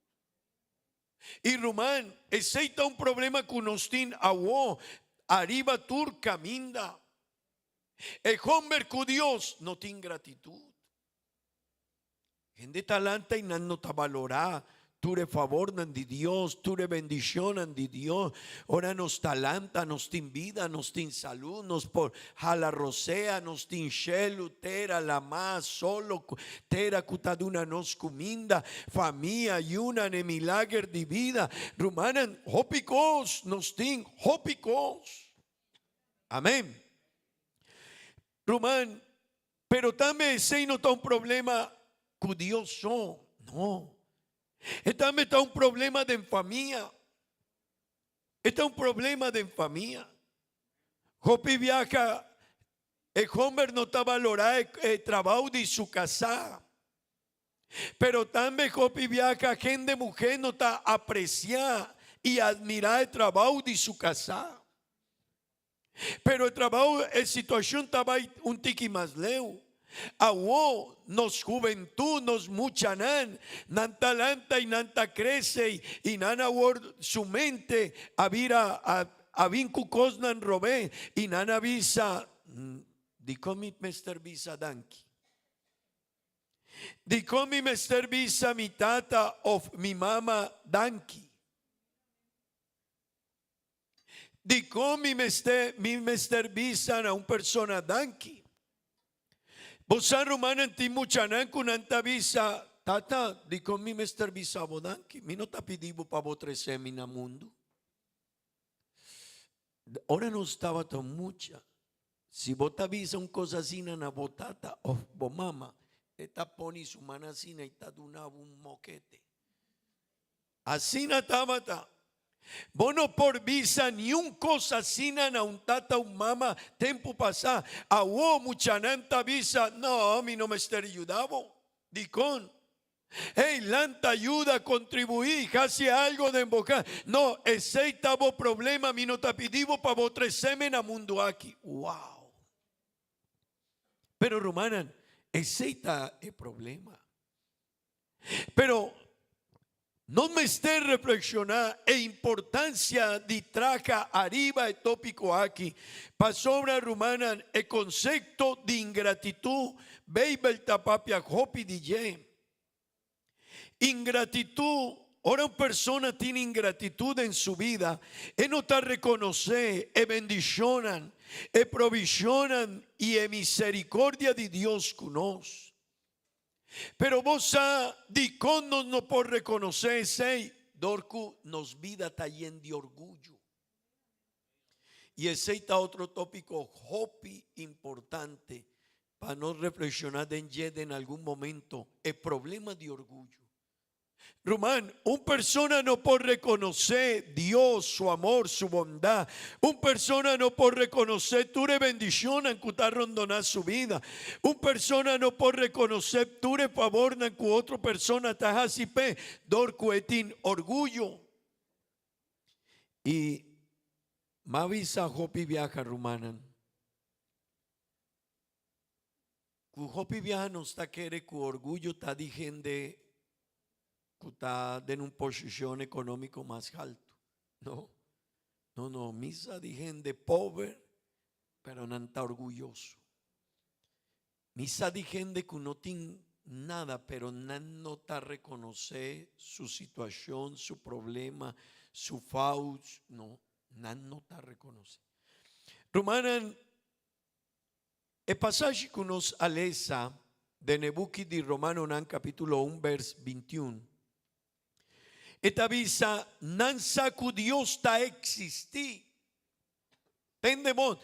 G: I ruman, esei ta un problema ku nos tin awo ariba tur kaminda. E homber ku Dios no tin gratitud. Hende ta lanta i nan no ta balorá tur e favornan di Dios, tur e bendishonnan di Dios. Ora nos ta lanta, nos tin bida, nos tin salú, nos por hala rosea, nos tin shelu, tera, lamá, solo, tera ku ta duna nos kuminda, famia, yunan, e milager di bida. Rumannan, hopi kos nos tin, hopi kos. Amén. Ruman, pero tambe esei no ta un problema ku Dios so. No. E tambe ta un problema den famia. E ta un problema den famia. Hopi biaha e homber no ta balorá e, e trabou di su kasá. Pero tambe hopi biaha hende muhé no ta apresiá i admirá e trabou di su kasá. Pero e trabou, e situashon ta bai un tiki mas leu. Awó nos hubentut, nos muchanan, nan ta lanta i nan ta krese i nan awor su mente a bira a a bin ku kosnan robé i nan a bisa, Dikon mi mester bisa danki? Dikon mi mester bisa mi tata òf mi mama danki? Dikon mi mester mi mester bisa na un persona danki? Bo sa rumannan tin muchanan ku nan ta bisa, Tata, dikon mi mester bisa bo danki? Mi no ta pidi bo pa bo trese mi na mundu. Ora nos tabata mucha, si bo ta bisa un kos asina na bo tata òf bo mama, e ta pone su man asina i ta duna bo un mokete. Asina tabata. Bo no por bisa niun kos asina na un tata un mama tempu pasá. Awó muchanan ta bisa, No, mi no mester yuda bo. Dikon? Hey, lanta yuda, kontribuí, hasi algo den bo kas. No, esei ta bo problema, mi no ta pidi bo pa bo trese mi na mundu aki. Wow! Pero rumannan, esei ta e problema. Pero nos mester reflekshoná e importansia di traha ariba e tópiko aki, pasobra, rumannan, e konsepto di ingratitut Beibel ta papia hopi di dje. Ingratitut, ora un persona tin ingratitut den su bida, e no ta rekonosé e bendishonnan, e provishonnan i e miserikordia di Dios ku nos. Pero bo sa dikon nos no por rekonosé esei? Dor ku nos bida ta yen di orguyo. I esei ta otro tópiko hopi importante pa nos reflekshoná den dje den algun momento, e problema di orguyo. Ruman, un persona no por rekonosé Dios, su amor, su bondat. Un persona no por rekonosé tur e bendishonnan ku ta rondoná su bida. Un persona no por rekonosé tur e fabornan ku otro persona ta hasi p'e dor ku e tin orguyo. I m'a bisa hopi biaha, rumannan. Ku hopi biaha nos ta kere ku orguyo ta di hende ku ta den un posishon ekonómiko mas haltu. No, no, no, mi sa di hende pober, pero nan ta orguyoso. Mi sa di hende ku no tin nada, pero nan no ta rekonosé su situashon, su problema, su fout, no, nan no ta rekonosé. Rumannan, E pasashi ku nos a lesa den e buki di Romanonan kapítulo un bèrs bintiun, e ta bisa, Nan sa ku Dios ta eksistí. Tende bon,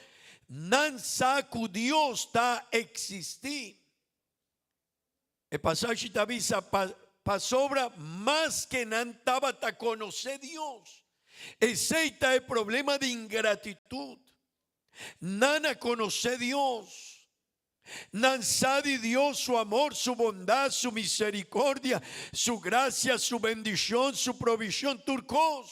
G: nan sa ku Dios ta eksistí. E pasashi ta bisa, Pasobra maske nan tabata konosé Dios. Esei ta e problema di ingratitut. Nan a konosé Dios. Nan sa di Dios su amor, su bondat, su miserikordia, su grasia, su bendishon, su provishon, tur kos.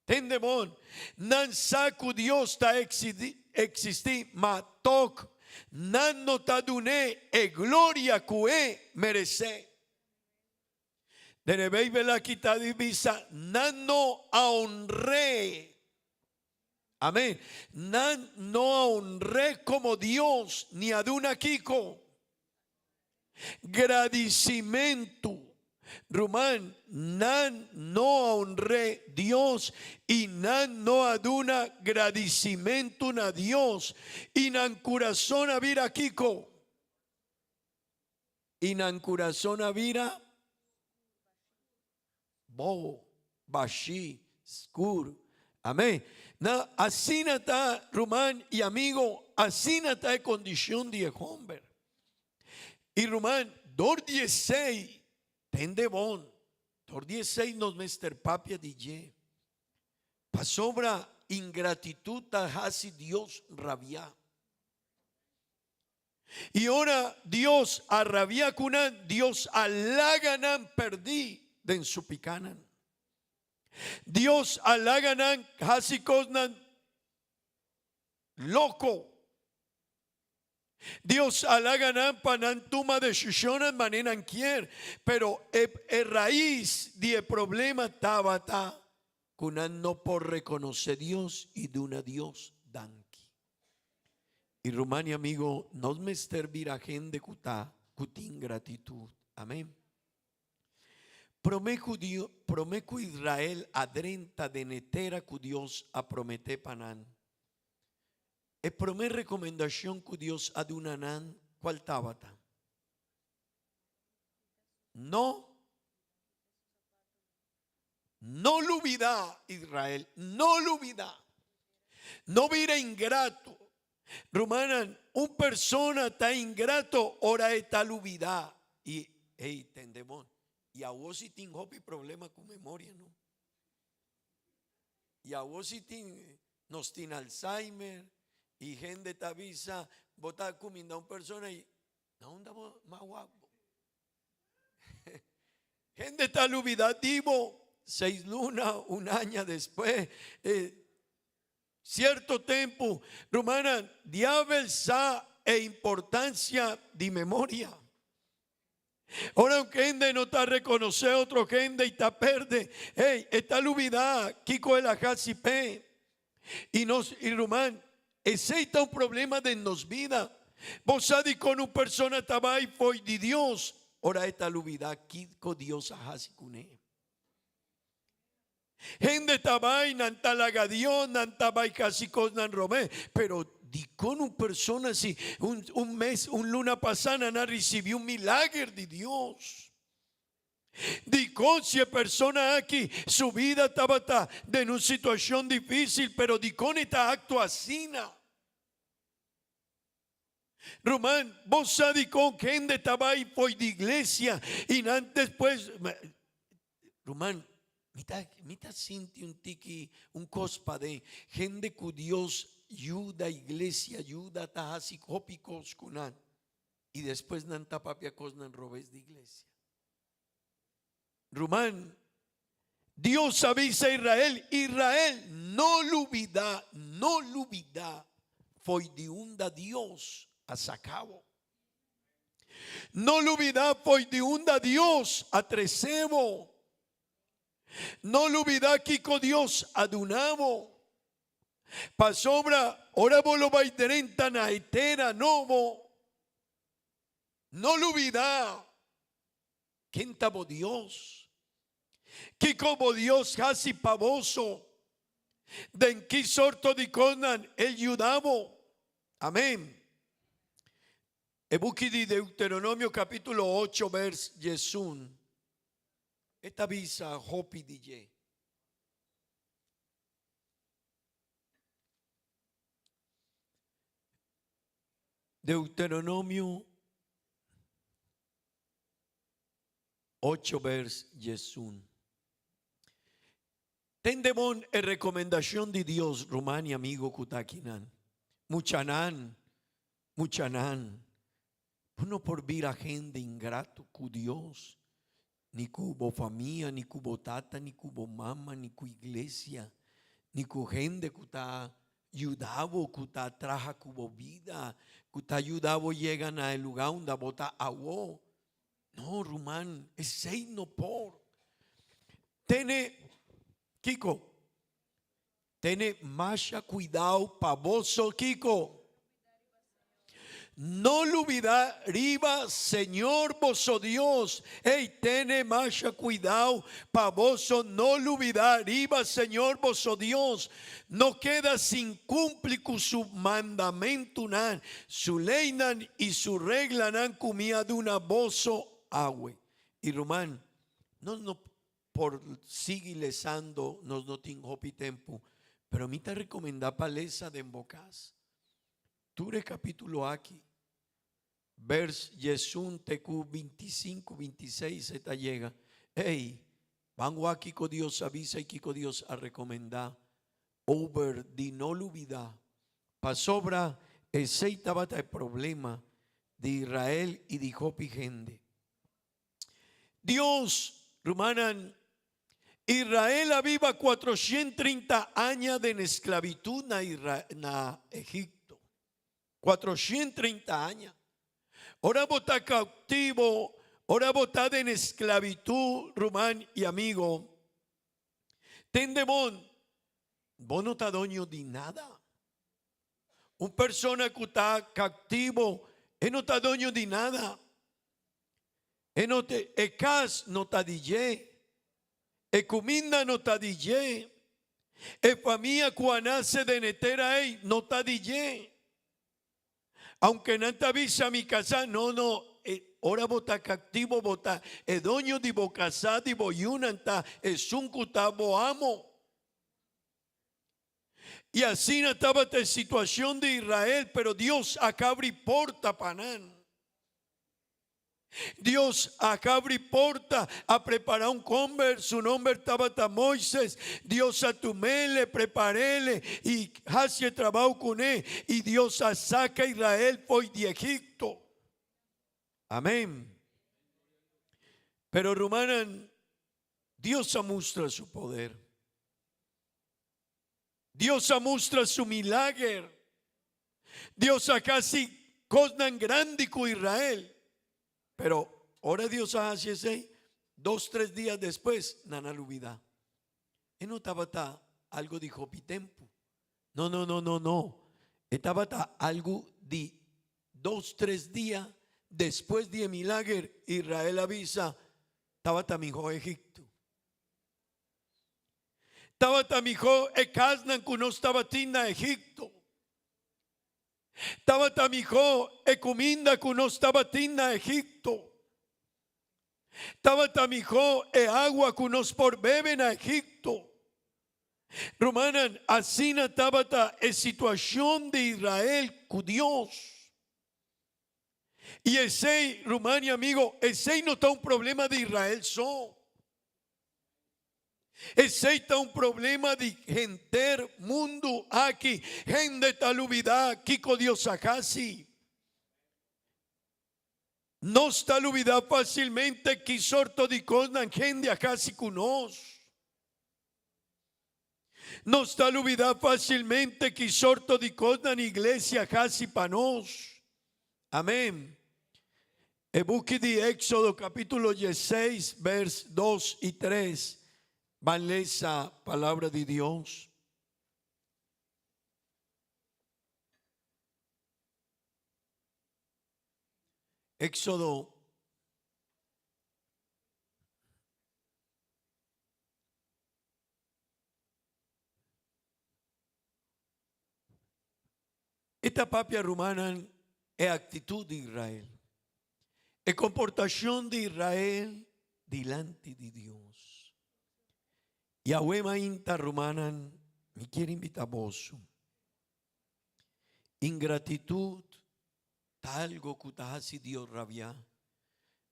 G: Tende bon, nan sa ku Dios ta eksistí, ma tòg nan no ta dun'é e gloria ku e meresé. Den e Beibel aki ta di bisa, Nan no a honr'é. Amén. Nan no a honr'é komo Dios, ni a duna kiko? Gradisimentu. Ruman, nan no a honr'é Dios i nan no a duna gradisimentu na Dios, i nan kurason a bira kiko? I nan kurason a bira bobo, bashí, skur. Amén. Na, asina ta, ruman i amigo, asina ta e kondishon di e homber. I ruman, dor di esei, tende bon, dor di esei nos mester papia di dje. Pasobra ingratitut ta hasi Dios rabiá. I ora Dios a rabia ku nan, Dios a laga nan pèrdí den su pikánan. Dios a laga nan hasi kosnan loko. Dios a laga nan pa nan tuma desishonnan manera nan kier, pero e e rais di e problema tabata ku nan no por rekonosé Dios i duna Dios danki. I ruman i amigo, nos mester bira hende ku ta ku tin gratitut. Amen. Promé ku Dio, promé ku Israel a drenta den e tera ku Dios a prometé pa nan, e promé rekomendashon ku Dios a duna nan, kual tabata? No, no lubidá, Israel, no lubidá. No bira ingrato. Rumannan, un persona ta ingrato ora e ta lubidá. I, hey, tende bon, i awor si tin hopi problema ku memoria, no? I awor si tin, nos tin Alzheimer, i hende ta bisa, bo ta kuminda un persona i, na unda bo mas wak bo? Hende ta lubida di bo seis luna, un aña despues. Eh, cierto tempu, rumannan, diabel sa e importancia di memoria. Ora un hende no ta reconoce otro hende y ta perde, hey, e ta lubida kico el a haci p'e. Y nos, y ruman, esey ta un problema den nos bida. Bo sa dikon un persona ta bai fo'i di Dios ora e ta lubida kiko Dios a hasi kuné. Hende ta bai, nan ta laga Dios, nan ta bai hasi kosnan robé, pero dikon un persona si un, un mes, un luna pasá nan a risibí un milager di Dios? Dikon si e persona aki su bida tabata den un situashon difísil, pero dikon e ta aktua asina? Ruman, bo sa dikon hende ta bai fo'i di iglesia i nan despues. Ruman, mi ta, mi ta sinti un tiki un kos paden. Hende ku Dios yuda, iglesia yuda, ta hasi hopi kos ku nan. I despues nan ta papia kosnan robes di iglesia. Ruman, Dios a bisa Israel, Israel, no lubida, no lubida fo'i di unda Dios a saca bo. No lubida fo'i di unda Dios a trece bo. No lubida kico Dios a duna bo. Pasobra ora bo lo bai drenta na e tera nobo, no lubida Ken ta bo Dios? Kiko bo Dios hasi pa boso? Den ki sorto di kosnan el yuda bo? Amen. E buki di Deuteronomio capítulo ocho vers diesun e ta bisa hopi di dje. Deuteronomio Ocho vers 11. Tende bon e rekomendashon di Dios, ruman i amigo ku ta akinan. Muchanan, muchanan, bo no por bira hende ingrato ku Dios, ni ku bo famia, ni ku bo tata, ni ku bo mama, ni ku iglesia, ni ku hende ku ta yuda bo, ku ta traha ku bo bida, ku ta yuda bo yega na e lugá unda bo ta awo. No, ruman, esei no por. Tene, kiko? Tene masha kuidao pa boso, kiko? No lubida riba Señor boso Dios. Ey, tene masha cuidao pa boso no lubida riba Señor boso Dios. No keda sin cumpli cu su mandamentunan, su leynan y su reglanan cu mi a duna boso awe. Y ruman, nos no por sigui lesando, nos no tin hopi tempu, pero mi ta recomenda pa lesa den bo cas. Tur e capítulo aki, vers 11 te cu 25, 26 e ta yega. Ey, ban wak kico Dios a bisa y kico Dios a recomenda over di no lubida, pasobra esey tabata e problema di Israel y di hopi hende. Dios, rumannan, Israel a biba 430 aña den esclavitud na, na Egipto. 430 aña. Ora bo ta cautivo, ora bo ta den esclavitud, ruman y amigo, tende bon, bo no ta doño di nada. Un persona cu ta cautivo, e no ta doño di nada. E no te, e cas no ta di dje. E cuminda no ta di dje. E famia cu a nace den e tera ey no ta di dje. Aunke nan ta bisa mi casa, no, no, e, ora bo ta cativo bo ta e doño di bo casa, di bo yunan ta esun cu ta bo amo. I asina tabata e situacion di Israel, pero Dios a cabri porta pa nan. Dios a cabri porta, a prepara un homber, su nomber tabata Moises. Dios a tumele, preparele y haci e trabao cune, y Dios a saca Israel fo'i di Egipto. Amen. Pero rumannan, Dios a mustra su poder. Dios a mustra su milager. Dios a hasi kosnan grandi ku Israel. Pero ora Dios a hasi esei, dos, tres dia despues nan a lubida. E no tabata algo di hopi tempu. No, no, no, no, no. E tabata algo di dos, tres dia despues di e milager, Israel a bisa, tabata mihó Egipto. Tabata mihó e kasnan ku nos tabatin na Egipto. Tabata mihó e kuminda ku nos tabatin na Egipto. Tabata mihó e agua ku nos por bebe na Egipto. Rumannan, asina tabata e situashon di Israel ku Dios. I esei, ruman i amigo, esei no ta un problema di Israel so. Esei ta un problema di henter mundu aki. Hende ta lubidá kiko Dios a hasi. Nos ta lubidá fásilmente ki sorto di kosnan hende a hasi ku nos. Nos ta lubidá fásilmente ki sorto di kosnan iglesia a hasi pa nos. Amén. E buki di Éxodo capítulo dieseis vers dos i tres. Ban lesa palabra di Dios. Éxodo E ta papia rumannan e actitud di Israel, e comportacion di Israel dilanti di Dios. Yahweh mainta rumannan, mi kier invita boso. Ingratitud ta algo cu ta haci Dios rabia.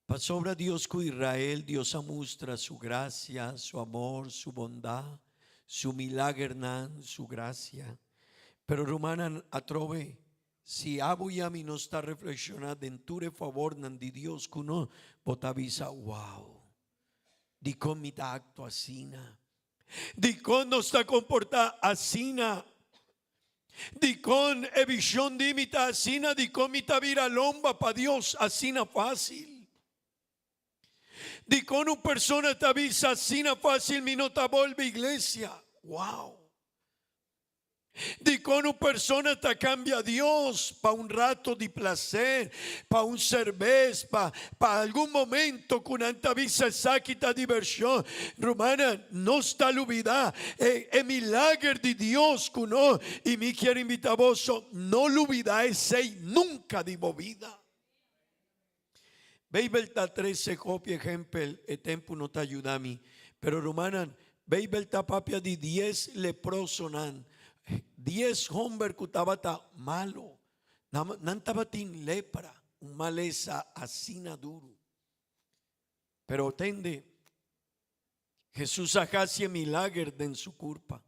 G: Pasobra Dios cu Israel, Dios a mustra su gracia, su amor, su bondad, su milagernan, su gracia. Pero rumannan, atrobe, si abo y ami nos ta reflexiona den tur e favornan di Dios cu nos, bo ta bisa, Wow! Dicon mi ta actua asina? Dikon nos ta komportá asina? Dikon e vishon di mi ta asina? Dikon mi ta bira lomba pa Dios asina fásil? Dikon un persona ta bisa asina fásil mi no ta bolbe iglesia? Wow! Dikon un persona ta kambia Dios pa un rato di plaser, pa un serbes, pa pa algun momento ku nan ta bisa esaki ta divershon? Rumannan, nos ta lubida e e milager di Dios ku nos i mi kier invita boso no lubida esei nunka di bo bida. Beibel ta trese hopi ehempel, e tempu no ta yuda mi. Pero rumannan, Beibel ta papia di dies leprosonan, dies homber ku tabata malo. Nan tabatin lepra, un malesa asina duru. Pero tende, Hesus a hasi e milager den su kurpa.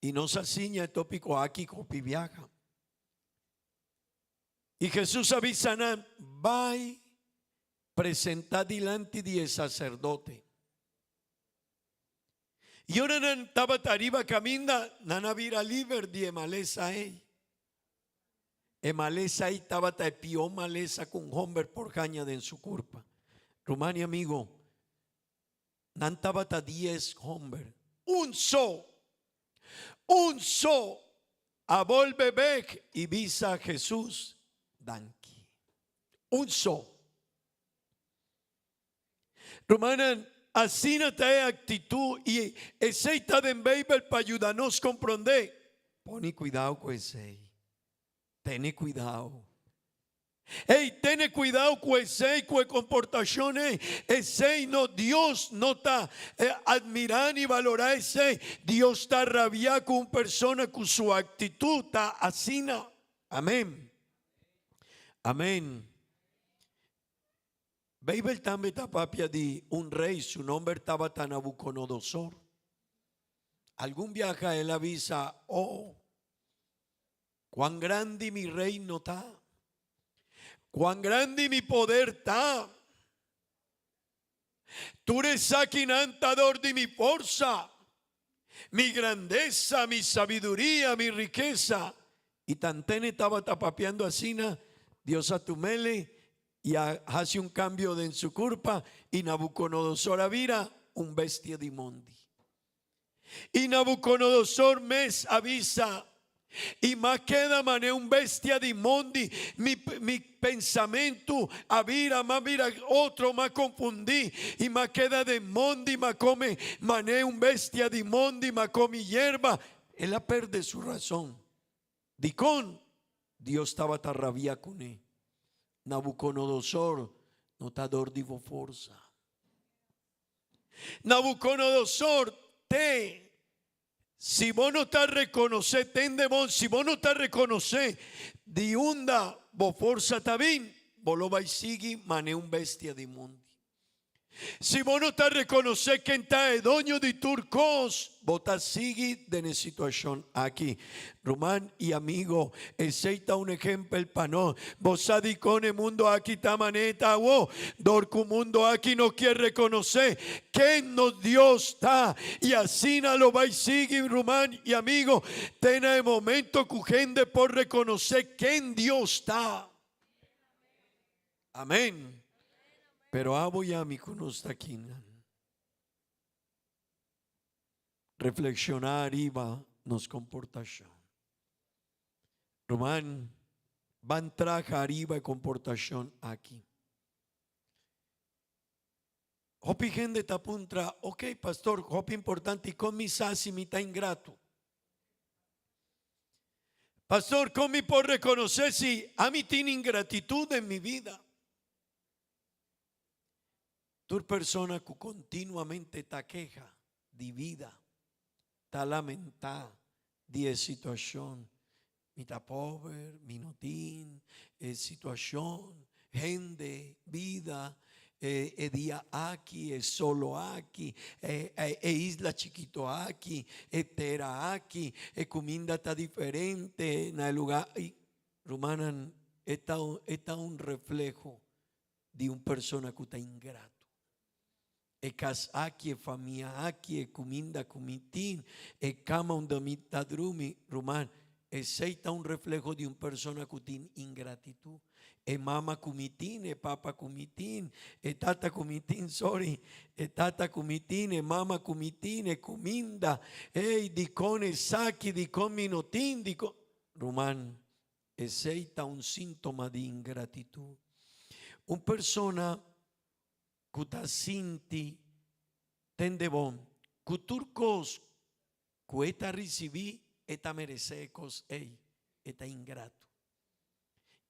G: I nos a siña e tópiko aki hopi biaha. I Hesus a bisa nan, Bai presentá dilanti di e saserdote. I ora nan tabata riba kaminda, nan a bira liber di e malesa ei. E malesa ei tabata e pió malesa ku un hòmber por haña den su kurpa. Ruman i amigo, Nan tabata dies homber. Un so, un so a bolbe bek i bisa Jesus, Danki. Un so. Rumannan, asina ta e actitud i esei ta den Bijbel pa yuda nos comprende. Pone cuidao cu esei. Tene cuidao. Ey, tene cuidao cu esey, cu e comportacion ey. Esey no, Dios no ta admira ni valora esey. Dios ta rabia cu un persona cu su actitud ta asina. Amen. Amen. Bijbel tambe ta papia di un rey, su nomber tabata Nabucodonosor. Algun biaha el a bisa, Oh, Cuán grandi mi reino ta! Cuán grandi mi poder ta! Tur esakinan ta dor di mi forsa, mi grandesa, mi sabiduria, mi rikesa. I tantene tabata papiando asina, Dios a tumele i a hasi un cambio den su curpa, i Nabucodonosor a bira un bestia di mondi. I Nabucodonosor mes a bisa, I m'a keda manera un bestia di mondi, mi, mi pensamentu a bira, m'a bira otro, m'a confundí, i m'a keda den mondi, m'a come manera un bestia di mondi, m'a come yerba. El a perde su razon. Dikon? Dios tabata rabia kuné. Nabucodonosor no ta dor di bo forsa. Nabucodonosor te. Si bo no ta rekonosé, tende bon, si bo no ta rekonosé di unda bo forsa ta bin, bo lo bai sigui manera un bestia di mundi. Si bo no ta rekonosé ken ta e doño di tur kos, bo ta sigui den e situashon aki. Ruman i amigo, esei ta un ehempel pa nos. Bo sa dikon e mundo aki ta manera ta awo? Dor ku mundo aki no kier rekonosé ken nos Dios ta. I asina lo bai sigui, ruman i amigo, te na e momento ku hende por rekonosé ken Dios ta. Amén. Pero abo i ami ku nos ta akinan, reflekshoná ariba nos komportashon. Ruman, ban traha ariba e komportashon aki. Hopi hende ta puntra, Ok, pastor, hopi importante, i kon mi sa si mi ta ingrato? Pastor, kon mi por rekonosé si ami tin ingratitut den mi bida? Tur persona ku kontinuamente ta keha di bida, ta lamentá di e situashon, Mi ta pober, mi no tin e situashon, hende, bida, e e dia aki, e solo aki, e e isla chikito aki, e tera aki, e kuminda ta diferente na e lugá. Rumannan, e ta e ta un refleho di un persona ku ta ingrato. E kas aki, e famia aki, e kuminda ku mi tin, e kama unda mi ta drumi, ruman, esei ta un refleho di un persona ku tin ingratitut. E mama ku mi tin, e papa ku mi tin, e tata ku mi tin, sorry, e tata ku mi tin, e mama ku mi tin, e kuminda, ey, dikon esaki, dikon mi no tin, dikon. Ruman, esei ta un síntoma di ingratitut. Un persona ku ta sinti tende bon ku tur kos ku e ta risibí e ta meresé e kos ei, e ta ingrato.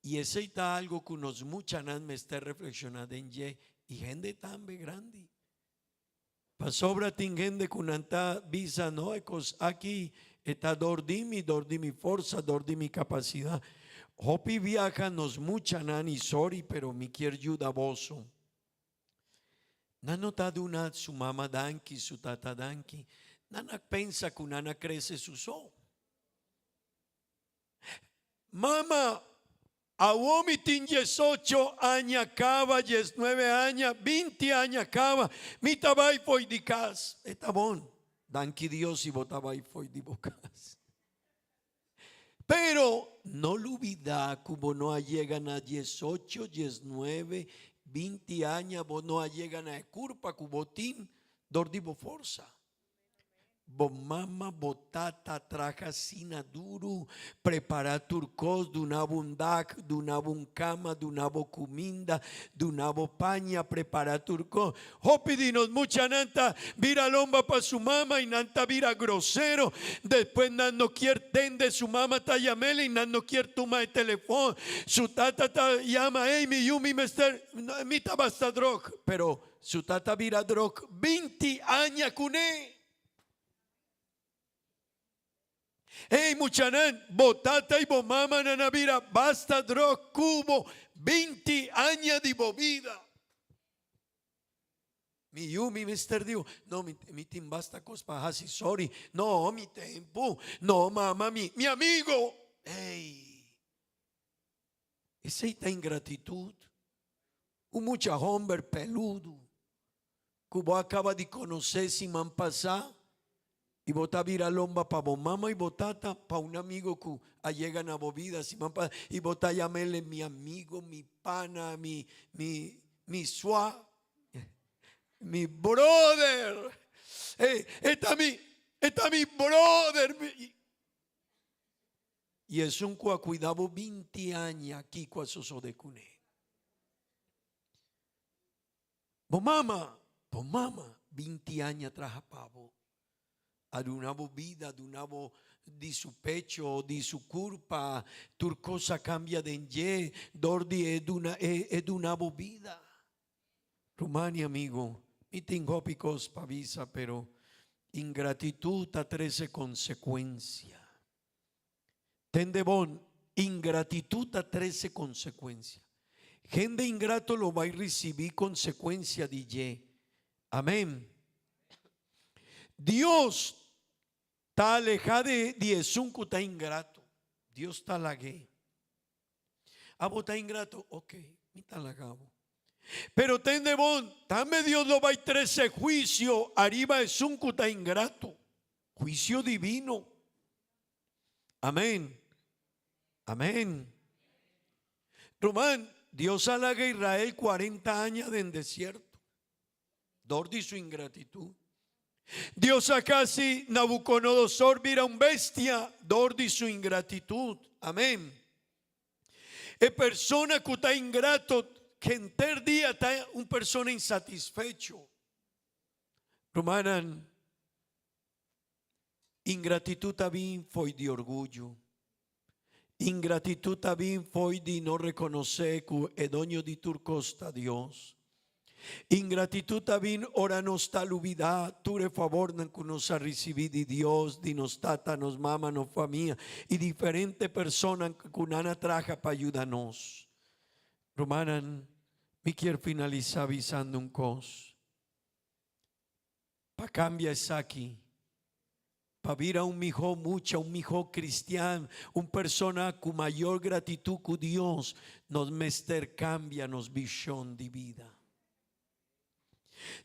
G: I esei ta algu ku nos muchanan mester reflekshoná den dje i hende tambe grandi. Pasobra tin hende ku nan ta bisa no e kos aki e ta dor di mi, dor di mi forsa, dor di mi kapasidat. Hopi biaha nos muchanan i sorry pero mi kier yuda boso. Nan no ta duna su mama danki, su tata danki. Nan a pensa ku nan a krese su so. Mama, awo mi tin diesocho aña kaba, diesnuebe aña, binti aña kaba, mi ta bai fo'i di kas. E ta bon, danki Dios si bo ta bai fo'i di bo kas. Pero no lubida ku bo no a yega na diesocho, diesnuebe, binti aña, bo no a yega na e kurpa ku bo tin dor di bo forsa. Bo mama, bo tata traha asina duru, prepara tur kos, duna bo un dak, duna bo un kama, duna bo kuminda, duna bo paña, prepara tur kos. Hopi di nos muchanan ta bira lomba pa su mama i nan ta bira grosero. Despues nan no kier tende su mama ta yam'el i nan no kier tuma e telefon. Su tata ta yama, Ey, mi yu, mi mester, mi ta basta drog. Pero Su tata bira drog 20 aña kuné. Hey muchanan, bo tata i bo mamanan a bira basta drog ku bo 20 aña di bo bida. Mi yu, mi mester diu, no, mi, mi tin basta kos pa hasi, sorry. No, mi tempu, no, mama, mi, mi amigo. Hey, esei ta ingratitut. Un mucha homber peludo ku bo a kaba di konosé siman pasá i bo ta bira lomba pa bo mama i bo tata pa un amigo ku a yega na bo bida siman pasá i bo ta yam'el mi amigo, mi pana, mi mi mi sua, mi brother, e ta mi e ta mi brother. I esun ku a kuida bo 20 aña, kiko a sosode kuné? Bo mama, bo mama 20 aña traha pa bo. A duna bo bida, a duna bo di su pecho, di su kurpa, tur kos a kambia den dje dor di e duna e duna bo bida. Ruman i amigo, mi tin hopi kos pa bisa, pero. Ingratitud ta trece consecuencia. Tende bon, ingratitud ta trece consecuencia. Hende ingrato lo bai ricibi consecuencia di dje. Amen. Dios ta aleha di di esun cu ta ingrato. Dios ta lag'é. Abo ta ingrato? Ok, mi ta laga bo. Pero tende bon, tambe Dios lo bai trece huicio ariba esun cu ta ingrato. Huicio divino. Amén. Amén. Ruman, Dios a laga Israel 40 aña den desierto. Dor di su ingratitud. Dios a casi Nabucodonosor bira un bestia dor di su ingratitud. Amén. E persona cu ta ingrato henter dia ta un persona insatisfecho. Rumannan, Ingratitud ta bin fo'i di orguyo. Ingratitud ta bin fo'i di no reconoce cu e doño di tur cos ta Dios. Ingratitud ta bin ora nos ta lubida tur e favornan cu nos a ricibi di Dios, di nos tata, nos mama, nos famia y diferente personan cu nan a traha pa yuda nos. Rumannan, mi kier finalisa bisando un cos. Pa cambia esaki, pa bira un miho mucha, un miho cristian, un persona cu mayor gratitud cu Dios, nos mester cambia nos vision di bida.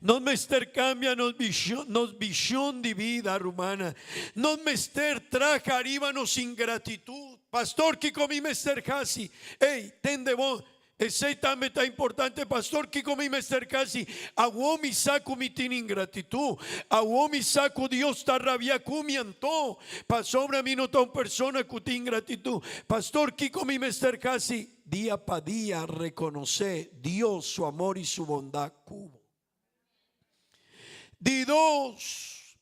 G: Nos mester cambia nos vision, nos vision di bida, rumana. Nos mester traha ariba nos ingratitud. Pastor, kico mi mester haci? Ey, tende bon, Esei tambe ta importante, Pastor, kiko mi mester kasi? Awor mi sa ku mi tin ingratitut. Awor mi sa ku Dios ta rabia ku mi anto, pasobra mi no ta un persona ku tin gratitut. Pastor, kiko mi mester kasi? Dia pa dia rekonosé Dios su amor i su bondat ku bo. Di dos,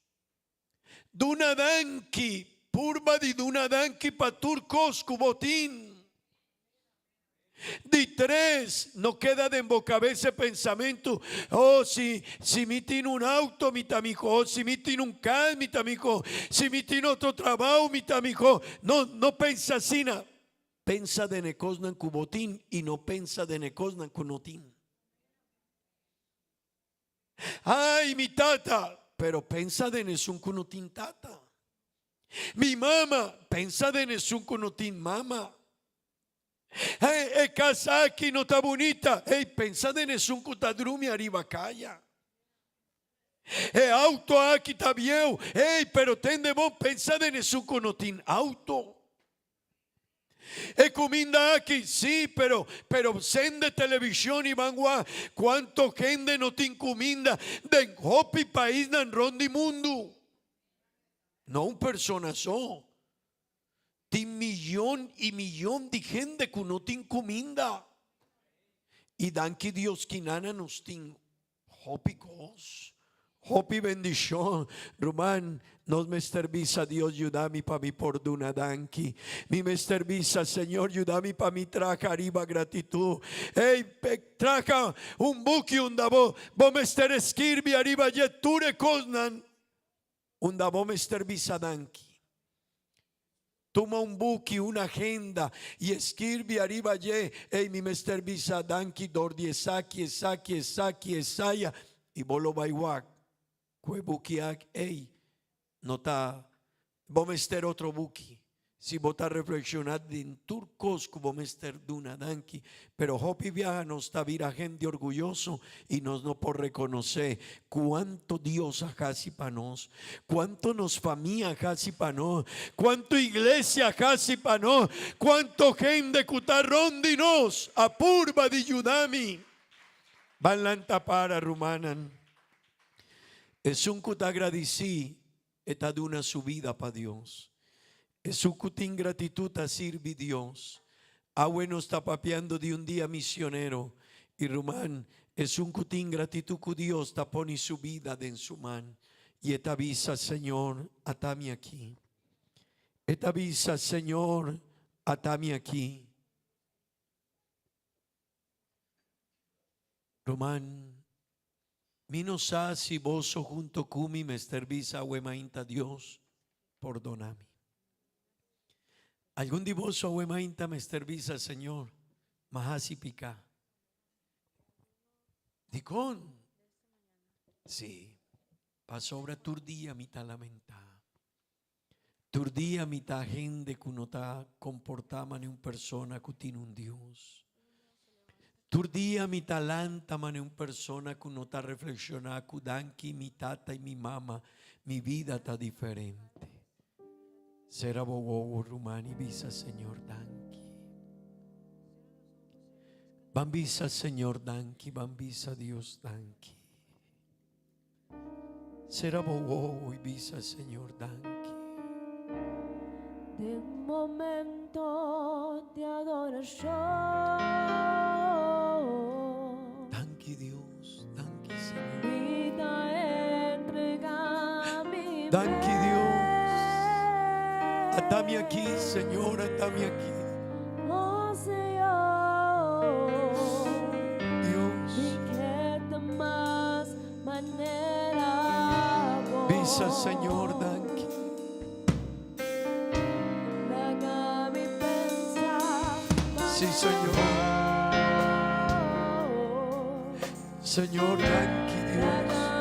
G: duna danki, purba di duna danki pa tur kos ku bo tin. Di tres, no keda den bo kabes e pensamentu, Oh, si, si mi tin un auto mi ta mihó, si mi tin un kas mi ta mihó, si mi tin otro trabou mi ta mihó. No, no pensa asina. Pensa den e kosnan ku bo tin i no pensa den e kosnan ku no tin. Ay, mi tata! Pero pensa den esun ku no tin tata. Mi mama! Pensa den esun ku no tin mama. Hey, e kas aki no ta bunita. Hey, pensa den esun ku ta drumi ariba kaya. E auto aki ta bieu. Hey, pero tende bon, pensa den esun ku no tin auto. E kuminda aki, sí, pero, pero sende televishon i ban wak kuanto hende no tin kuminda den hopi paisnan rònt di mundu. No un persona so. Tin miyon i miyon di hende ku no tin kuminda. I danki Dios kinana nos tin hopi kos, hopi bendishon. Ruman, nos mester bisa Dios yuda mi pa mi por duna danki. Mi mester bisa Señor yuda mi pa mi traha riba gratitud. Ey, traha un buki unda bo bo mester skirbi ariba dje tur e kosnan Unda bo mester bisa danki. Tuma un buki, un agenda y skirbi ariba dje, Ey, mi mester bisa danki dor di esaki, esaki, esaki, esaya, y bo lo bay wak cu e buki ak, ey, no ta, bo mester otro buki. Si bo ta reflekshoná den tur kos ku bo mester duna danki, pero hopi biaha nos ta bira hende orguyoso i nos no por rekonosé kuantu Dios a hasi pa nos, kuantu nos famia a hasi pa nos, kuantu iglesia a hasi pa nos, kuantu hende ku ta rònt di nos a purba di yuda mi. Ban lanta para, rumannan. Esun ku ta agradisí E ta duna su bida pa Dios. Esun ku tin gratitut ta sirbi Dios. Awe nos ta papiando di un dia misionero i ruman, esun ku tin gratitut ku Dios ta pone su bida den su man i e ta bisa, Señor, ata mi aki. E ta bisa, Señor, ata mi aki. Ruman. Mi no sa si boso hunto ku mi mester bisa awe mainta Dios, pordona mi. Algun di boso awe mainta mester bisa Señor, m'a hasi piká. Dikon? Sí, pasobra tur dia mi ta lamentá. Tur dia mi ta hende ku no ta komportá mane un persona ku tin un Dios. Tur dia mi ta lanta mane un persona ku no ta reflekshoná ku danki mi tata i mi mama mi bida ta diferente. Sera bo wowo ruman i bisa Señor danki. Ban bisa Señor danki, ban bisa Dios danki. Sera bo wowo i bisa Señor danki.
H: Den momento di adorashon.
G: Danki Dios, danki Señor.
H: Mi ta entrega mi
G: Danki Dios. Atami aki Señor, atami aki.
H: Oh Señor.
G: Dios.
H: Mi ke ta mas manera bo.
G: Bisa Señor danki.
H: Laga mi pensa
G: Sí, Señor. Señor, danki Dios.